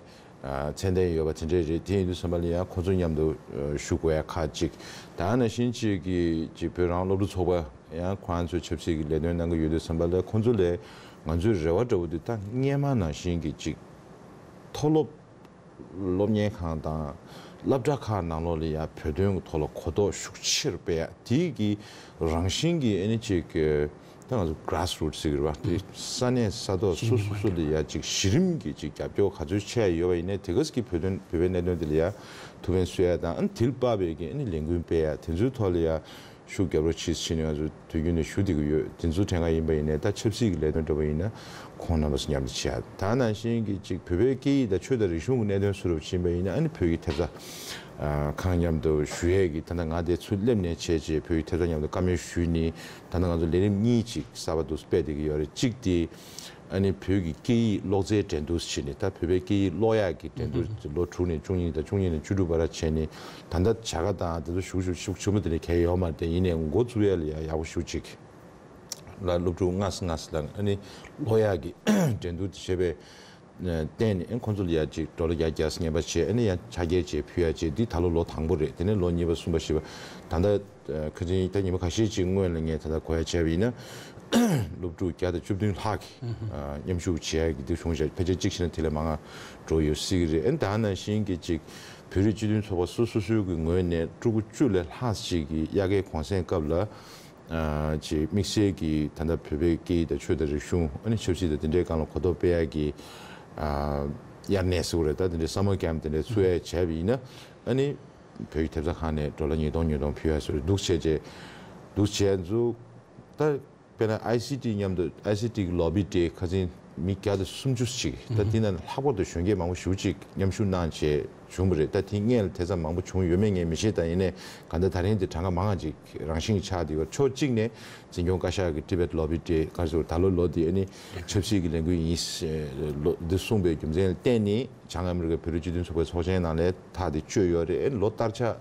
ཚད་ལྡན་ཡོད་པ་དེ་འདྲས་རེད། དེ་ཡིན་དུས་ཙམ་པ་ལ་ཡང་ཁོང་ཚོ་མཉམ་དུ་ཞུགས་དགོས་ཡ་ཁག་ཅིག་ད་ནང་བཞིན་ཅིག་གི་ཅིག་བོད་རང་སློབ་ཕྲུག་ཚོགས་པ་ཡང་ཁོ་རང་ཚོའི་ཆབ་སྲིད་ཀྱི་ལས་དོན་གནང་གི་ཡོད་དུས་ཙམ་པ་ལ་ཁོང་ཚོ་ལས་ང་ཚོའི་རེ་བ་འདྲ་བོ་དེ་ད་སྔོན་མ་ནང་བཞིན་གྱི་ཅིག་མཐོ་སློབ་སློབ་གཉེར་ཁང་དང་སློབ་གྲྭ་ཁག་ནང་ལོགས་ལ་ཡང་བོད་དོན་གྱི་ཐོག་ལ་གོ་རྟོགས་ཤུགས་ཆེར་སྤེལ་ཡ་དེའི་གི་རང་བཞིན་གྱི་ཨ་ནི་ཅིག་ད་ང་ཚོ་གྷ་རཱས་རུ་ཊི་ཟེར་གྱི་རེད་བ། དེ་ས་གནས་ས་ཐོག་སོ་སོ་སོ་ལ་ཡ་ཅིག་གཞི་རིམ་གྱི་ཅིག་རྒྱབ་སྐྱོར་ག་ཚོད་བྱས་ཡོད་པ་ཡིན་ནའི་དེ་ག་ཙམ་གྱི་བོད་དོན་བོད་པའི་གནད་དོན་དེ་ལ་ཡ་ཐུགས་ཕན་གསོས་ཡ་དང་། ཨ་ནི་དེ་ལ་དཔག་པའི་གི་ཨ་ནི་ལས་འགུལ་སྤེལ་ཡ་དེ་ཚོའི་ཐོག་ལ་ཡ་ཤུགས་རྒྱབ་རོགས་བྱེད་ཟེར་ནས་ང་ཚོ་དུས་རྒྱུན་ནས་ཞུ་བསྡད་ཀྱི་ཡོད། དེ་ཚོ་དྲན་ག་ཡིན་པ་ཡིན་ནའི་ད་ཆབ་སྲིད་ཀྱི་ལས་དོན་འདྲ་པོ་ཡིན་ན་ཁོང་རྣམ་པ་ཚོ་མཉམ་དུ་བྱེད་ཡ། ད་ནང་བཞིན་གྱི་ཅིག་བོད་པའི་སྐད་ཡིག་དང་ཆོས་དང་རིག་གཞུང་གི་གནད་དོན་བཟོ་འདྲ་པོ་ཕྱིན་པ་ཡིན་ན་ཨ་ནི་བོད་ཀྱི་ཐེབས་རྩ་ཁང་མཉམ་དུ་ཞུ་ཡས་ཀྱི་ད་ལྟ་ང་དེ་ཚུར་སླེབས་ནས་བྱས་རྗེས་བོད་ཀྱི་ཐེབས་རྩ་མཉམ་དུ་བཀའ་མོལ་ཞུས་ནི། ད་ལྟ་ང་ཚོ་ལས་རིམ་གཉིས་ཅིག་གསར་པ་འདུག་སྤེལ་བསྡད་ཀྱི་ཡོད་རེད། གཅིག་དེ་ཨ་ནི་བོད་ཀྱི་སྐད་ཡིག་ཀློག་རྩལ་འགྲན་བསྡུར་བྱས་ནས་ད་བོད་པའི་སྐད་ཡིག་ཀློག་ཡག་གི་འགྲན་བསྡུར་ལོ་དྲུག་ནས་བཅུ་གཉིས་དང་བཅུ་གཉིས་ནས་བཅུ་དྲུག་བར་བྱས་ནས་ད་ལྟ་བྱ་དགའ་དང་དེ་ཚོ་ཞུ་ཞུ་ཞུ་ཆེན་པོ་དེ་འདྲ་གང་ཡང་ཡོད་མ་རེད། དེ་ཡིན་ནའི་འགོ་བཙུགས་ཡག་ལ་ཡ་ཡག་པོ་ཞེ་པོ་ཅིག་ལ་སློབ་ཕྲུག་ལྔ་ཙམ་ལྔ་ཙམ་ལ་ཨ་ནི་ཀློག་ཡག་གི་འགྲན་བསྡུར་དེ་བྱས་པའི་བརྟེན་ནས་ཁོང་ཚོ་ལ་ཡ་ཅིག་ཌོ་ལར་བརྒྱ་བརྒྱ་རྔན་པ་བྱས། ཨ་ནི་ཡང་ཕྱག་འཁྱེར་བྱས་ཕུལ་ཡ་བྱས། འདི་ད་ལོ་ལོ་དང་པོ་རེད། དེ་ནས་ལོ་གཉིས་པ་གསུམ་པ་བཞི་པ་ད་ལྟ་ཁ་སང་ད་ཉི་མ་ཁ་ཤས་ཅིག་སྔོན་ལ་ངས་ད་ལྟ་གོ་ཡ་བྱས་པ་ཡིན་ན་སློབ་ཕྲུག་བརྒྱ་དང་བཅུ་བདུན་ལྷག་གིས་མཉམ་ཞུགས་བྱེད་ཡ་གི་འདི་བྱུང་བྱས། ཕལ་ཆེར་གཅིག་བྱས་ན་དེ་ལས་མང་ང་འགྲོ་ཡོད་སྲིད་ཀྱི་རེད། ཨ་ནི་ད་ནང་བཞིན་གྱི་ཅིག་བོད་རིགས་སྤྱི་མཐུན་ཚོགས་པ་སོ་སོ་སོའི་གི་ངོས་ནས་ཕྲུ་གུ་བཅུ་ལས་ལྷག་ཅིག་གི་དབྱར་ཁའི་གུང་སེང་སྐབས་ལ་ཅིག་དམིགས་བསལ་གྱི་ད་ལྟ་བོད་པའི་སྐད་ཡིག་དང་ཆོས་དང་རིག་གཞུང་ཨ་ནི་ཆབ་སྲིད་དང་དེ་འདྲའི་སྒང་ལ་གོ་རྟོགས་སྤེལ་ཡག་གི་དབྱར་གནས་ཟེར་དགོས་རེད། ད་དེ་འདྲའི་སམ་མར་ཀེམ་དེ་འདྲའི་ཚུགས་ཡག་བྱས་པ་ཡིན་ན་ཨ་ནི་བོད་ཀྱི་ཐེབས་རྩ་ཁང་ནས་ཌོ་ལར་ཉིས་སྟོང་ཉིས་སྟོང་ཕུལ་ཡག་བཟོ་འདྲ་འདུག་བྱས་རྗེས་འདུག་བྱས་ཚུལ་ད། དཔེར་ན་ཨའི་སི་ཊི་མཉམ་དུ་ཨའི་སི་ཊི་གི་ལོ་བི་ཌེ་ཁ་སང་མི་བརྒྱ་དང་སུམ་ཅུ་ཞིག་ད་དེ་ནང་ལྷག་པར་དུ་གཞོན་སྐྱེས་མང་པོ་ཞེ་པོ་ཅིག་མཉམ་ཞུགས་གནང་བྱས་བྱུང་བ་རེད། ད་དེ་སྔོན་ལ་དེ་ཙམ་མང་པོ་བྱུང་ཡོད་མེད་ངས་མི་ཤེས། ད་ཡིན་ནའི་གང་ལྟར་ད་རིང་དེ་གྲངས་ཀ་མང་ང་ཅིག་རང་བཞིན་གྱི་ཆགས་བསྡད་ཡོད། ཕྱོགས་གཅིག་ནས་འཛིན་སྐྱོང་བཀའ་ཤག་གི་ཊི་བེཊ་ལོ་བི་ཌེ་ག་ཚོད་ད་ལོ་ལོ་འདི་ཨ་ནི་ཆབ་སྲིད་ཀྱི་ལས་འགུལ་ཡིན་ལོ་འདི་གསུངས་པའི་རྒྱུ་མཚན་ལ་བརྟེན་ནས་བྱང་ཨ་མི་རི་ཀའི་བོད་རིགས་སྤྱི་མཐུན་ཚོགས་པའི་ཚོགས་ཆེན་ནང་ལ་ཐག་དེ་གཅོད་ཡོད་རེད། ལོ་ལྟར་ཆགས།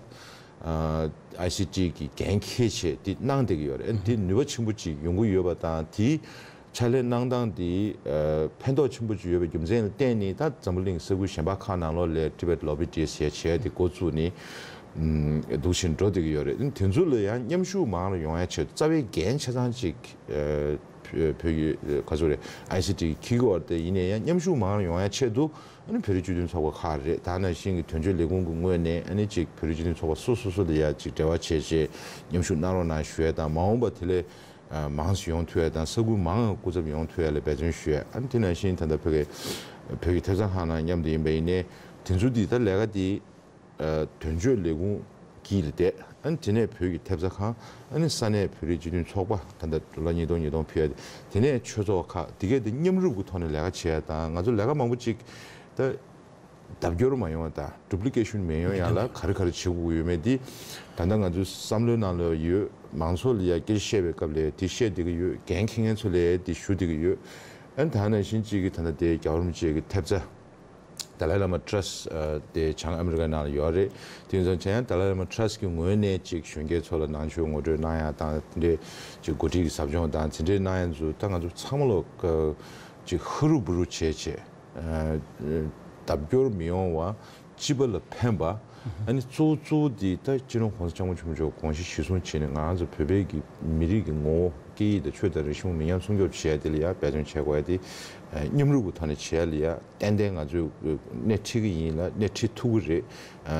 ཨ་ཨའི་སི་ཊི་གི་འགན་འཁྱེར་བྱས་དེ་གནང་བསྡད་ཀྱི་ཡོད་རེད། དེ་ནུས་པ་ཆེན་པོ་ཅིག་ཡོང་གི་ཡོད་པ་དང་དེའི་ཕྱག་ལས་གནང་སྟངས་དེ་ཨ་ཕན་ཐོགས་ཆེན་པོ་ཅིག་ཡོད་པའི་རྒྱུ་མཚན་ལ་བརྟེན་ནས་ད་འཛམ་བུ་གླིང་ས་ཁུལ་གཞན་པ་ཁག་ནང་ལོགས་ལ་ཊི་བེཊ་ལོ་བི་ཌེ་ཟེར་བྱས་དེ་འགོ་བཙུགས་ནས་འདུག་བཞིན་འགྲོ་བསྡད་ཀྱི་ཡོད་རེད། དེ་ཚོ་ལ་ཡང་མཉམ་ཞུགས་མང་རུ་ཡོང་ཡ་ཆེད་རྩ་བའི་འགན་ཆ་ཚང་ཅིག་ཨ་ བོད་ཀྱི་ག་ཚོད་རེད། ཨའི་སི་ཊི་འཁྱེར་གྱི་ཡོད་རེད་དེ། ཡིན་ནའི་ཡང་མཉམ་ཞུགས་མང་རུ་ཡོང་ཡ་ཆེད་དུ་ཨ་ནི་བོད་རིགས་སྤྱི་མཐུན་ཚོགས་པ་ཁག་རེད། ད་ནང་བཞིན་གྱི་དོན་གཅོད་ལས་ཁུངས་ཀྱི་ངོས་ནས་ཨ་ནི་ཅིག་བོད་རིགས་སྤྱི་མཐུན་ཚོགས་པ་སོ་སོ་སོ་ལ་ཡ་ཅིག་འབྲེལ་བ་བྱས་བྱས་མཉམ་ཞུགས་གནང་རོགས་གནང་ཞུ་ཡ་དང་། མ་འོངས་པ་དེ་ལས་མང་ཙམ་ཡོང་ཐུབ་ཡ་དང་། ས་ཁུལ་མང་སྐུ་ཚབ་ཡོང་ཐུབ་ཡ་ལ་འབད་བརྩོན་ཞུ་ཡ། ཨ་ནི་དེ་ནང་བཞིན་ད་ལྟ་བོད་ཀྱི་བོད་ཀྱི་ཐེབས་རྩ་ཁག་ནང་མཉམ་དུ་ཡིན་པ་ཡིན་ནའི་དེ་ཚོ་འདི་ད་ལས་ཀ་འདི། དོན་གཅོད་ལས་ཁུངས་དཀྱིལ་ལ་བསྡད། ཨ་ནི་དེ་ནས་བོད་ཀྱི་ཐེབས་རྩ་ཁང་། ཨ་ནི་ས་གནས་བོད་རིགས་སྤྱི་མཐུན་ཚོགས་པ། ད་ལྟ་ཌོ་ལར་ཉིས་སྟོང་ཉིས་སྟོང་ཕུལ་ཡ་དེ། དེ་ནས་ཆོས་ཚོགས་ཁག་དེ་གས་དེ་མཉམ་རུབ་ཀྱི་ཐོག་ནས་ལས་ཀ་བྱེད་ཡ་དང་། ང་ཚོ་ལས་ཀ་མང་པོ་ཅིག་ད་ལྡབ་སྐྱོར་མ་ཡོང་བ་དང་ཌུབ་ལི་ཀེ་ཤན་མི་ཡོང་ཡ་ལ་ག་རེ་ག་རེ་བྱེད་དགོས་ཀྱི་ཡོད་མེད་དེ། ད་ལྟ་ང་ཚོའི་བསམ་བློའི་ནང་ལ་ཡོད། མང་ཚོགས་ལ་ཡ་སྐད་ཆ་བཤད་པའི་སྐབས་ལ་དེ་བཤད་བསྡད་ཀྱི་ཡོད། འགན་འཁྱེར་མཁན་ཚོ་ལ་དེ་ཞུ་བསྡད་ཀྱི་ཡོད། ཨ་ནི་ད་ནང་བཞིན་ཅིག་གི་ད་ལྟ་དེ་རྒྱལ་བ་རིན་པོ་ཆེ་གི་ཐེབས་རྩ། ཏཱ་ལའི་བླ་མ་ཊྲ་སི་ཊི་དེ་བྱང་ཨ་མི་རི་ཀའི་ནང་ལ་ཡོད་རེད། དེ་ཡིན་ཙང་བྱས་ཡང་ཏཱ་ལའི་བླ་མ་ཊྲ་སི་ཊི་གི་ངོས་ནས་ཅིག་གཞོན་སྐྱེས་ཚོ་ལ་ནང་ཆོས་ངོ་སྤྲོད་གནང་ཡ་དང་། དེ་འདྲའི་ཅིག་འགོ་ཁྲིད་ཀྱི་ཟབ་སྦྱོང་དང་དེ་འདྲའི་གནང་ཡ་ཚོ་ད་ང་ཚོ་ཚང་མ་ལོ་ཅིག་ཧུ་རུ་བུ་རུ་བྱས་བྱས། ལྡབ་སྐྱོར་མི་ཡོང་བ། སྤྱི་པ་ལ་ཕན་པ། ཨ་ནི་གཙོ་བོ་གཙོ་བོ་དེ་ད་སྤྱི་ནོར་༸གོང་ས་༸སྐྱབས་མགོན་ཆེན་པོ་མཆོག་དགོངས་གཞི་གཞིར་བཟུང་བྱས་ནས་ང་རང་ཚོ་བོད་པའི་གི་མི་རིགས་ཀྱི་ངོ་བོ། སྐད་ཡིག་དང་ཆོས་དང་རིག་གཞུང་མི་ཉམས་སྲུང་སྐྱོབ་བྱེད་ཡ་དེ་ལ་ཡ་འབད་བརྩོན་བྱེད་དགོས་ཡ་དེ། མཉམ་རུབ་ཀྱི་ཐོག་ནས་བྱེད་ཡ་ལ་ཡ་ཏན་ཏན་ང་ཚོས་སྣེ་ཁྲིད་ཀྱི་ཡིན་ལ། སྣེ་ཁྲིད་ཐུབ་ཀྱི་རེད།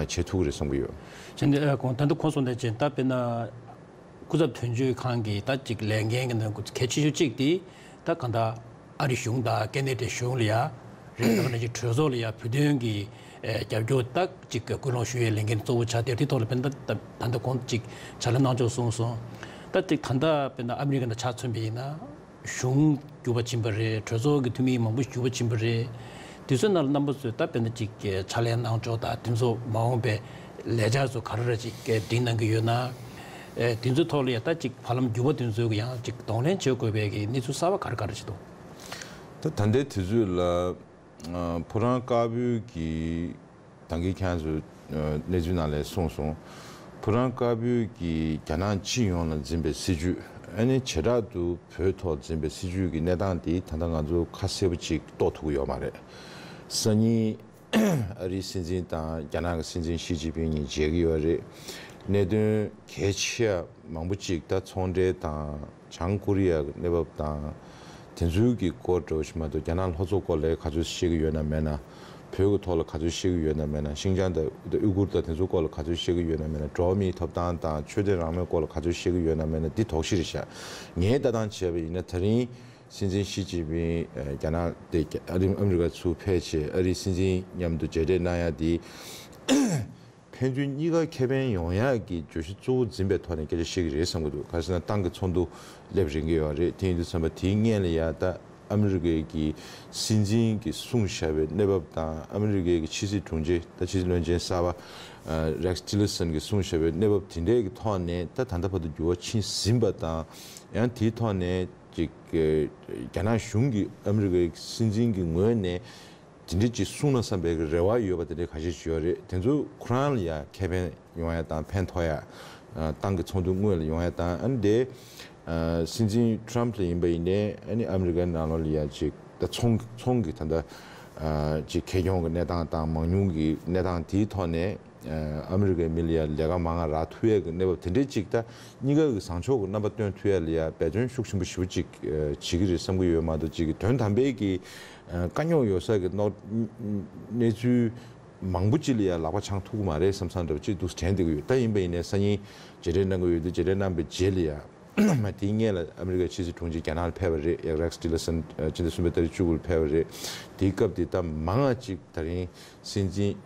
བྱེད་ཐུབ་ཀྱི་རེད་བསམ་གྱི་ཡོད། བྱས་ནས་ཨ་གོང་ད་ལྟ་གོང་སོང་དེ་བྱས། ད་དཔེར་ན་སྐུ་ཚབ་དོན་གཅོད་ཁང་གི་ད་ཅིག་ལས་འགན་གྱི་ནང་གལ་ཆེ་ཤོས་གཅིག་དེ་ད་གང་ལྟར་ཨ་རི་གཞུང་དང་ཁེ་ན་ཌའི་གཞུང་ལ་ཡ་རེད། ད་ག་ནང་བཞིན་གྲོས་ཚོགས་ལ་ཡ་བོད་དོན་གྱི་ཨེ་རྒྱབ་སྐྱོར་ད་ཅིག་སྐུལ་སློང་ཞུ་ཡའི་ལས་འགན་གཙོ་བོ་ཆགས་བསྡད། དེ་ཐོག་ལ་དཔེར་ན་ད་ད་ལྟ་གོང་ཅིག་ཕྱག་ལས་གནང་ཕྱོགས་གསུངས་སོང་། ད་ཅིག་ད་ལྟ་དཔེར་ན་ཨ་མི་རི་ཀ་ནང་ཆ་མཚོན་པ་ཡིན་ན། གཞུང་འགྱུར་བ་ཕྱིན་པ་རེད། གྲོས་ཚོགས་ཀྱི་འཐུས་མི་མང་པོ་འགྱུར་བ་ཕྱིན་པ་རེད། དུས་ཚོད་ནང་ལ་རྣམ་པ་ཚོས་ད་དཔེར་ན་ཅིག་ཕྱག་ལས་གནང་ཕྱོགས་དང་། དེ་ཚོ་མ་འོངས་པའི་ལས་འཆར་ཚོ་ག་རེ་རེ་ཅིག་སྒྲིག་གནང་གི་ཡོད་ན། ཨེ་དེ་ཚོའི་ཐོག་ལ་ཡ་ད་ཅིག་བར་ལམ་འགྱུར་བ་དེ་ཚོའི་ཡང་ཅིག་གདོང་ལེན་བྱེད་དགོས་པའི་གི་གནས་ཚུལ་གསར་པ་ག་རེ་ག་རེ་ཅིག་འདུག་ད་ད་ལྟའི་དུས་ཚོད་ལ། ཨ་ཕོ་བྲང་དཀར་པོའི་གི་ད་གིན་ཁྱེད་ཚོས་ཨ་གནས་ཚུལ་ནང་ལ་གསུངས་སོང་། ཕོ་བྲང་དཀར་པོའི་གི་རྒྱ་ནག་སྤྱི་ཡོངས་ལ་འཛིན་པའི་སྲིད་བྱུས། ཨ་ནི་བྱེ་བྲག་ཏུ་བོད་ཐོག་འཛིན་པའི་སྲིད་བྱུས་ཀྱི་གནས་སྟངས་དེ་ད་ལྟ་ང་ཚོ་ཁ་གསལ་པོ་ཅིག་རྟོགས་ཐུབ་ཀྱི་ཡོད་མ་རེད། སང་ཉིན་ཨ་རིའི་སྲིད་འཛིན་དང་རྒྱ་ནག་གི་སྲིད་འཛིན་ཞི་ཅིན་ཕིང་གཉིས་མཇལ་གྱི་ཡོད་རེད། གནད་དོན་གལ་ཆེ་བ་མང་པོ་ཅིག་ད་ཚོང་འབྲེལ་དང་། བྱང་ཀོ་རི་ཡ་གི་གནས་བབ་དང་། དེ་ཚོའི་གི་སྐོར་འདྲ་བོ་ཞིག་མ་གཏོགས། རྒྱ་ནག་ལྷོ་ཕྱོགས་སྐོར་ལ་ག་ཚོད་བཤད་ཀྱི་ཡོད་ན་མེད་ན། བོད་ཀྱི་ཐོག་ལ་ག་ཚོད་བཤད་ཀྱི་ཡོད་ན་མེད་ན། ཤིང་ཅང་དང་ཨུ་གུར་དང་དེ་ཚོའི་སྐོར་ལ་ག་ཚོད་བཤད་ཀྱི་ཡོད་ན་མེད་ན། འགྲོ་བ་མིའི་ཐོབ་ཐང་དང་ཆོས་དད་རང་མོས་སྐོར་ལ་ག་ཚོད་བཤད་ཀྱི་ཡོད་ན་མེད་ན། འདི་དོགས་གཞི་རེད་ཤག་ངས་ལྟ་སྟངས་བྱས་པ་ཡིན་ན། ད་རིང་སྲིད་འཛིན་ཞི་ཅིན་ཕིང་ཨ་རྒྱ་ནག་དེ་ཨ་རི་ཨ་མི་རི་ཀ་ཚུར་ཕེབས་བྱས། ཨ་རིའི་སྲིད་འཛིན་མཉམ་དུ་མཇལ་འཕྲད་གནང་ཡ་དེ། ཕན་ཚུན་གཉིས་ཀ་ཁེ་ཕན་ཡོང་ཡག་གི་བརྗོད་གཞི་གཙོ་བོ་འཛིན་པའི་ཐོག་ནས་སྐད་ཆ་བཤད་ཀྱི་རེད་བསམ་གྱི་འདུག་ག་རེ་ཟེར་ན་ཏང་གི་ཚོགས་འདུ་སླེབས་རན་གྱི་ཡོད་རེད། དེ་ཡིན་དུས་ཙམ་པ་དེའི་སྔོན་ལ་ཡ་ད་ཨ་མི་རི་ཀའི་གི་སྲིད་འཛིན་གྱིས་གསུངས་བཞག་པའི་གནས་བབ་དང་། ཨ་མི་རི་ཀའི་གི་ཕྱི་སྲིད་དྲུང་ཆེ། ད་ཕྱི་སྲིད་བློན་ཆེན་གསར་པ་རེག་ཊི་ལར་སན་གྱིས་གསུངས་བཞག་པའི་གནས་བབ་དེ་འདྲའི་གི་ཐོག་ནས་ད་ད་ལྟ་བར་དུ་འགྱུར་བ་ཕྱིན་ཟིན་པ་དང་། ཡང་དེའི་ཐོག་ནས་ཅིག་རྒྱ་ནག་གཞུང་གིས་ཨ་མི་རི་ཀའི་སྲིད་འཛིན་གྱི་ངོས་ནས། དེ་འདྲ་ཅིག་གསུང་ན་བསམ་པའི་རེ་བ་ཡོད་པ་དེ་འདྲ་ཁ་ཤས་ཤིག་ཡོད་རེད། དེ་ཚོ་ཁོ་རང་ལ་ཡང་ཁེ་ཕན་ཡོང་ཡ་དང་། ཕན་ཐོགས་ཡ། ཨ་ཏང་གི་ཚོགས་འདུ་སྔོན་ལ་ཡོང་ཡ་དང་། ཨ་ནི་དེ་ཨ་སྲིད་འཛིན་ཊམ་ཕ་ལ་ཡིན་པ་ཡིན་ནའི། ཨ་ནི་ཨ་མི་རི་ཀའི་ནང་ལོགས་ལ་ཡ་ཅིག་ད་ཚོང་ཚོང་གི་ད་ལྟ་ཨ་ཅིག་ཁེ་གྱོང་གི་གནས་སྟངས་དང་། མང་ཉུང་གི་གནས་སྟངས་དེའི་ཐོག་ནས། ཨ་ཨ་མི་རི་ཀའི་མི་ལ་ཡ་ལས་ཀ་མང་ང་རག་ཐུབ་ཡས་ཀྱི་གནས་བབ་དེ་འདྲའི་ཅིག་ད་གཉིས་ཀ་གི་བཟང་ཕྱོགས་ཀྱི་རྣམ་པ་སྟོན་ཐུབ་ཡས་ལ་ཡ་འབད་བརྩོན་ཤུགས་ཆེན་པོ་ཞེ་པོ་ཅིག་ཨ་བྱེད་ཀྱི་རེད་བསམ་གྱི་ཡོད་མ་གཏོགས། ཅིག་གི་དོན་དམ་པའི་གི་ཨ་དཀའ་རྙོག་ཡོད་ས་གི་གནོད་གནས་ཚུལ་མང་པོ་ཅིག་ལ་ཡ་ལག་པ་འཆང་ཐུབ་ཀྱི་མ་རེད་བསམ་བསམ་འདྲ་པོ་ཅིག་འདུག་དྲན་བསྡད་ཀྱི་ཡོད། ད་ཡིན་པ་ཡིན་ནའི་སང་ཉིན་མཇལ་འཕྲད་གནང་གི་ཡོད་དུས། མཇལ་འཕྲད་གནང་པའི་རྗེས་ལ་ཡ། མ་དེའི་སྔོན་ལ་ཨ་མི་རི་ཀའི་ཕྱི་སྲིད་དྲུང་ཆེ་རྒྱ་ནག་ལ་ཕེབས་པ་རེད། ཡ་རེག་ཊི་ལར་སན་ཨ་སྤྱི་ཟླ་གསུམ་པའི་ཏ་རིག་བཅུ་དགུ་ལ་ཕེབས་པ་རེད། དེའི་སྐབས་དེ་ད་མང་ང་ཅིག་ད་རིང་སྲིད་འཛིན།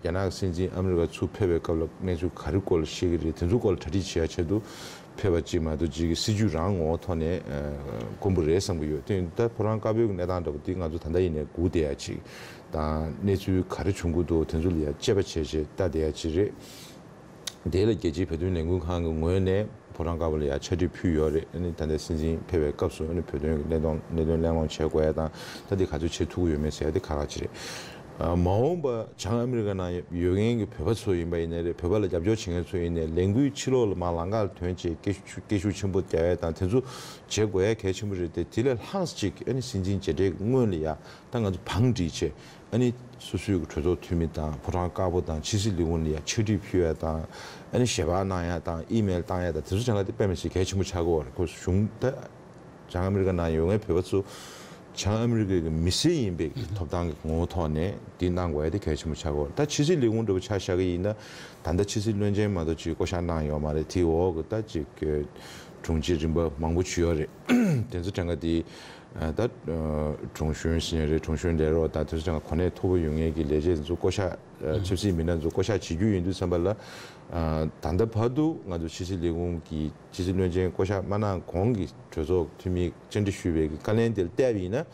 རྒྱ་ནག་གི་སྲིད་འཛིན་ཨ་མི་རི་ཀ་ཚུར་ཕེབས་པའི་སྐབས་ལ་གནས་ཚུལ་ག་རེ་སྐོར་ལ་བཤད་ཀྱི་རེད། དེ་ཚོའི་སྐོར་ལ་གྲ་སྒྲིག་བྱེད་ཡ་ཆེད་དུ་ཕེབས་པ་ཅིག་མ་གཏོགས། ཅིག་གི་སྲིད་བྱུས་རང་ངོ་བོ་ཐོག་ནས་ཨ་དཀོན་པོ་རེད་བསམ་གྱི་ཡོད། དེ་ཡིན་ད་ཕོ་བྲང་དཀར་པོའི་གནས་སྟངས་འདྲ་པོ་དེ་ང་ཚོ་ད་ལྟ་ཡིན་ནའི་སྒུག་བསྡད་ཡ་ཅིག་དང་། གནས་ཚུལ་ག་རེ་བྱུང་གི་འདུག་དེ་ཚོ་ལ་ཡ་དཔྱད་པ་བྱས་བྱས་ལྟ་བསྡད་ཡ་ཅིག་རེད། དེ་ལ་རྒྱལ་སྤྱིའི་བོད་དོན་ལས་འགུལ་ཁང་གི་ངོས་ནས་ཕོ་བྲང་དཀར་པོ་ལ་ཡ་ཕྱག་བྲིས་ཕུལ་ཡོད་རེད། ཨ་ནི་ད་ལྟ་སྲིད་འཛིན་ཕེབས་པའི་སྐབས་སུ། ཨ་ནི་བོད་དོན་གྱི་གནད་དོན་གནད་དོན་གླེང་སློང་བྱེད་དགོས་ཡ་དང་། ད་འདི་ག་ཚོད་བྱེད་ཐུབ་ཀྱི་ཡོད་མེད་ཟེར་ཡ་དེ་ཁག་ཁག་ཅིག་རེད། ཨ་མ་འོངས་པ་བྱང་ཨ་མི་རི་ཀ་ནང་ཡོད་མཁན་གྱི་བོད་པ་ཚོ་ཡིན་པ་ཡིན་ནའི་རེད། བོད་པ་ལ་རྒྱབ་སྐྱོར་བྱེད་མཁན་ཚོ་ཡིན་ནའི་ལས་འགུལ་ཕྱི་ལོགས་ལ་མར་ལམ་ཁ་ལ་ཐོན་བྱས་སྐད་ཤུགས་སྐད་ཤུགས་ཆེན་པོ་རྒྱག་ཡ་དང་། དེ་ཚོ་བྱེད་དགོས་ཡ་གལ་ཆེན་པོ་རེད་དེ། དེ་ལས་ལྷག་ཅིག་ཨ་ནི་སྲིད་འཛིན་མཇལ་འཕྲད་སྔོན་ལ་ཡ་ད་ང་ཚོ་བང་སྒྲིག་བྱས། ཨ་ནི་སོ་སོའི་གི་གྲོས་ཚོགས་འཐུས་མི་དང་། ཕོ་བྲང་དཀར་པོ་དང་ཕྱི་སྲིད་ལས་ཁུངས་ལ་ཡ་ཕྱག་བྲིས་ཕུལ་ཡ་དང་། ཨ་ནི་ཞལ་པར་གནང་ཡ་དང་། ཨི་མེལ་བཏང་ཡ་དང་། དེ་ཚོ་བྱ་ལ་དེ་དཔེ་མི་སྲིད་གལ་ཆེན་པོ་ཆགས་ཀྱི་ཡོད་རེད། ཁོ་གཞུང་ད་ བྱང་ཨ་མི་རི་ཀ་ནང་ཡོད་མཁན་བོད་པ་ཚོ་བྱང་ཨ་མི་རི་ཀའི་མི་སེར་ཡིན་པའི་ཐོབ་ཐང་གི་ངོ་བོ་ཐོག་ནས་འདི་གནང་དགོས་ཡ་དེ་གལ་ཆེན་པོ་ཆགས་ཀྱི་ཡོད་རེད། ད་ཕྱི་སྲིད་ལས་ཁུངས་འདྲ་པོ་ཆ་བཞག་གི་ཡིན་ན། ད་ལྟ་ཕྱི་སྲིད་བློན་ཆེན་མ་གཏོགས་ཅིག་བསྐོ་བཞག་གནང་ཡོད་མ་རེད། དེའི་འོག་གི་ད་ཅིག་དྲུང་ཆེ་རིམ་པ་མང་པོ་ཅིག་ཡོད་རེད། དེ་ཚོ་གྲངས་ཀ་དེ་ད་དྲུང་གཞོན་ཟེར་ནའི་རེད། དྲུང་གཞོན་ལས་རོགས་དང་དེ་ཚོ་གྲངས་ཀ་གོ་གནས་མཐོ་པོ་ཡོད་མཁན་གྱི་ལས་བྱེད་ཚོ་བསྐོ་བཞག་ཆབ་སྲིད་མི་སྣ་ཚོ་བསྐོ་བཞག་བྱེད་རྒྱུ་ཡིན་དུས་ཙམ་པ་ལ། ད་ལྟ་བར་དུ་ང་ཚོ་ཕྱི་སྲིད་ལས་ཁུངས་ཀྱི་ཕྱི་སྲིད་བློན་ཆེན་བསྐོ་བཞག་མ་གནང་གོང་གི་གྲོས་ཚོགས་འཐུས་མིས་བཅར་འདྲི་ཞུས་པའི་བཀའ་ལན་དེར་བལྟས་པ་ཡིན་ན།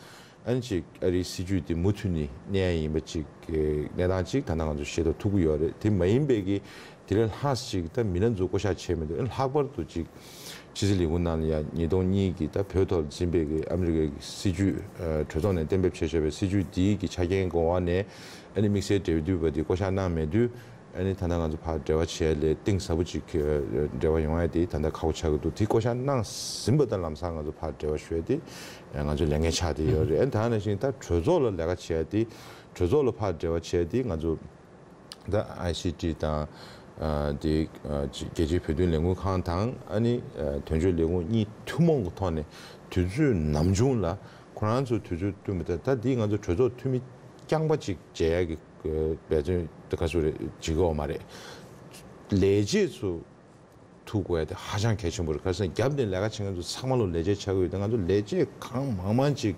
ཨ་ནི་ཅིག་ཨ་རིའི་སྲིད་ཇུས་དེ་མུ་མཐུད་ནས་གནས་ཡ་ཡིན་པ་ཅིག་གི་གནས་སྟངས་ཅིག་ད་ལྟ་ང་ཚོ་ཤེས་རྟོགས་ཐུབ་ཀྱི་ཡོད་རེད། དེ་མ་ཡིན་པའི་གི་དེ་ལས་ལྷག་ཅིག་ད་མི་སྣ་ཚོ་བསྐོ་བཞག་བྱས་མི་འདུག་ཨ་ནི་ལྷག་པར་དུ་ཅིག་ཕྱི་སྲིད་ལས་ཁུངས་ནང་ལ་ཡ་ཉིས་སྟོང་གཉིས་ཀྱི་ད་བོད་ཐོག་ལ་འཛིན་པའི་གི་ཨ་མི་རི་ཀའི་གི་སྲིད་ཇུས་གྲོས་ཚོགས་ནས་གཏན་འབེབས་བྱས་བཞག་པའི་སྲིད་ཇུས་དེའི་གི་ཆ་རྐྱེན་གི་འོག་ནས་ཨ་ནི་དམིགས་བསལ་འབྲེལ་མཐུད་པ་དེ་བསྐོ་བཞག་གནང་མེད་དུས། ཨ་ནི་ད་ལྟ་ང་ཚོ་ཕར་འབྲེལ་བ་བྱས་ལས་གཏིང་ཟབ་པོ་ཅིག་གི་འབྲེལ་བ་ཡོང་ཡ་དེ་ད་ལྟ་ཁག་པོ་ཆགས་ཀྱི་འདུག་དེ་བསྐོ་བཞག་གནང་ཟིན་པ་དང་ལམ་སང་ང་ཚོ་ཕར་འབྲེལ་བ་ཞུ་ཡ་དེ་ང་ཚོ་ལས་འགན་ཆགས་བསྡད་ཡོད་རེད། ཨ་ནི་ད་ནང་བཞིན་ད་གྲོས་ཚོགས་ལ་ལས་ཀ་བྱེད་ཡ་དེ། གྲོས་ཚོགས་ལ་ཕར་འབྲེལ་བ་བྱས་དེ་ང་ཚོ་ད་ཨའི་སི་ཊི་དང་དེ་རྒྱལ་སྤྱིའི་བོད་དོན་ལས་འགུལ་ཁང་དང་ཨ་ནི་དོན་གཅོད་ལས་ཁུངས་གཉིས་ཐུན་མོང་གི་ཐོག་ནས་དུས་ཚོད་ནམ་བྱུང་ལ་ཁོ་རང་ཚོ་དུས་ཚོད་བསྟུན་པ་དང་། ད་འདི་ང་ཚོ་གྲོས་ཚོགས་འཐུས་མི་རྐྱང་པ་ཅིག་མཇལ་ཡ་གི་འབད་བརྩོན་དེ་ག་ཚོད་རེད་བྱེད་ཀྱི་ཡོད་མ་རེད། ལས་བྱེད་ཚོ་ཐུག་དགོས་ཡ་དེ་ཧ་ཅང་གལ་ཆེན་པོ་རེད། ག་རེ་ཟེར་ན་རྒྱབ་ནས་ལས་ཀ་བྱེད་མཁན་ཚོ་ཚང་མ་ལོ་ལས་བྱེད་ཆགས་ཀྱི་ཡོད་དེ། ང་ཚོ་ལས་བྱེད་གང་མང་མང་ཅིག་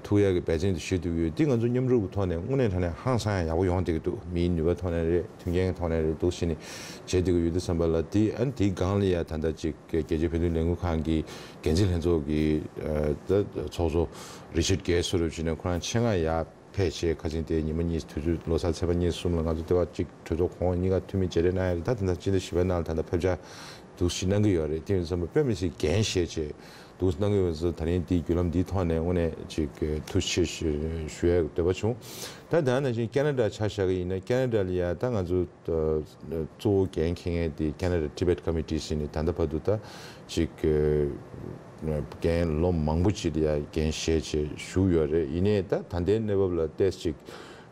ཐུག་ཡ་གི་འབད་བརྩོན་དེ་བྱེད་ཐུབ་ཀྱི་ཡོད། དེ་ང་ཚོ་མཉམ་རུབ་ཀྱི་ཐོག་ནས་དངོས་གནས་དྲང་གནས་ཧང་སང་ཡ་ཡག་པོ་ཡོང་བསྡད་ཀྱི་འདུག་མིའི་ནུས་པ་ཐོག་ནས་རེད། མཐུན་རྐྱེན་གྱི་ཐོག་ནས་རེད། འདུག་བྱས་ནས་བྱེད་བསྡད་ཀྱི་ཡོད་དུས་ཙམ་པ་ལ། དེ་ཨ་ནི་དེའི་སྒང་ལ་ཡ་ད་ལྟ་ཅིག་རྒྱལ་སྤྱིའི་བོད་དོན་ལས་འགུལ་ཁང་གི་འགན་འཛིན་ལྷན་ཚོགས་ཀྱི་ད་ཚོགས་གཙོ་རི་ཆར་གྷེ་སུ་རུབ་བྱས་ནས་ཁོ་རང་ཆེད་མངགས་ཡར་ཕེབས་བྱས། ཁ་སང་དེ་ཉི་མ་གཉིས་དུས་ཚོད་ལོ་གསར་ཚེས་པ་གཉིས་གསུམ་ལ་ང་ཚོ་ལྟེ་བ་གཅིག་གྲོས་ཚོགས་གོང་འོག་གཉིས་ཀ་འཐུས་མི་མཇལ་འཕྲད་གནང་ཡ་རེད། ད་ད་ལྟ་སྤྱི་ཟླ་བཞི་པའི་ནང་ལ་ད་ལྟ་ཕེབས་འཆར་འདུག་སེ་གནང་གི་ཡོད་རེད། དེ་ཡིན་ཙང་དཔེ་མི་སྲིད་འགན་བཞེས་བྱས་འདུག་སེ་གནང་གི་ཡོད་ཙང་། ད་རིང་འདིའི་བརྒྱུད་ལམ་འདིའི་ཐོག་ནས་དངོས་གནས་ཅིག་ཐུགས་རྗེ་ཆེ་ཞུ་ཞུ་ཡའི་འདོད་པ་བྱུང་། ད་ད་ནང་བཞིན་ཁེ་ན་ཌ་ཆ་བཞག་གི་ཡིན་ན། ཁེ་ན་ཌ་ལ་ཡ་ད་ང་ཚོ་གཙོ་བོ་འགན་འཁྱེར་མཁན་དེ་ཁེ་ན་ཌ་ཊི་བེཊ་ཀོ་མི་ཊི་ཟེར་ནས་ད་ལྟ་བར་དུ་ད་ཅིག་འགན་ལོ་མང་པོ་ཅིག་ལ་ཡ་འགན་བཞེས་བྱས་བཞུགས་ཡོད་རེད། ཡིན་ནའི་ད་ད་ལྟའི་གནས་བབ་ལ་ཏོག་ཙམ་ཅིག་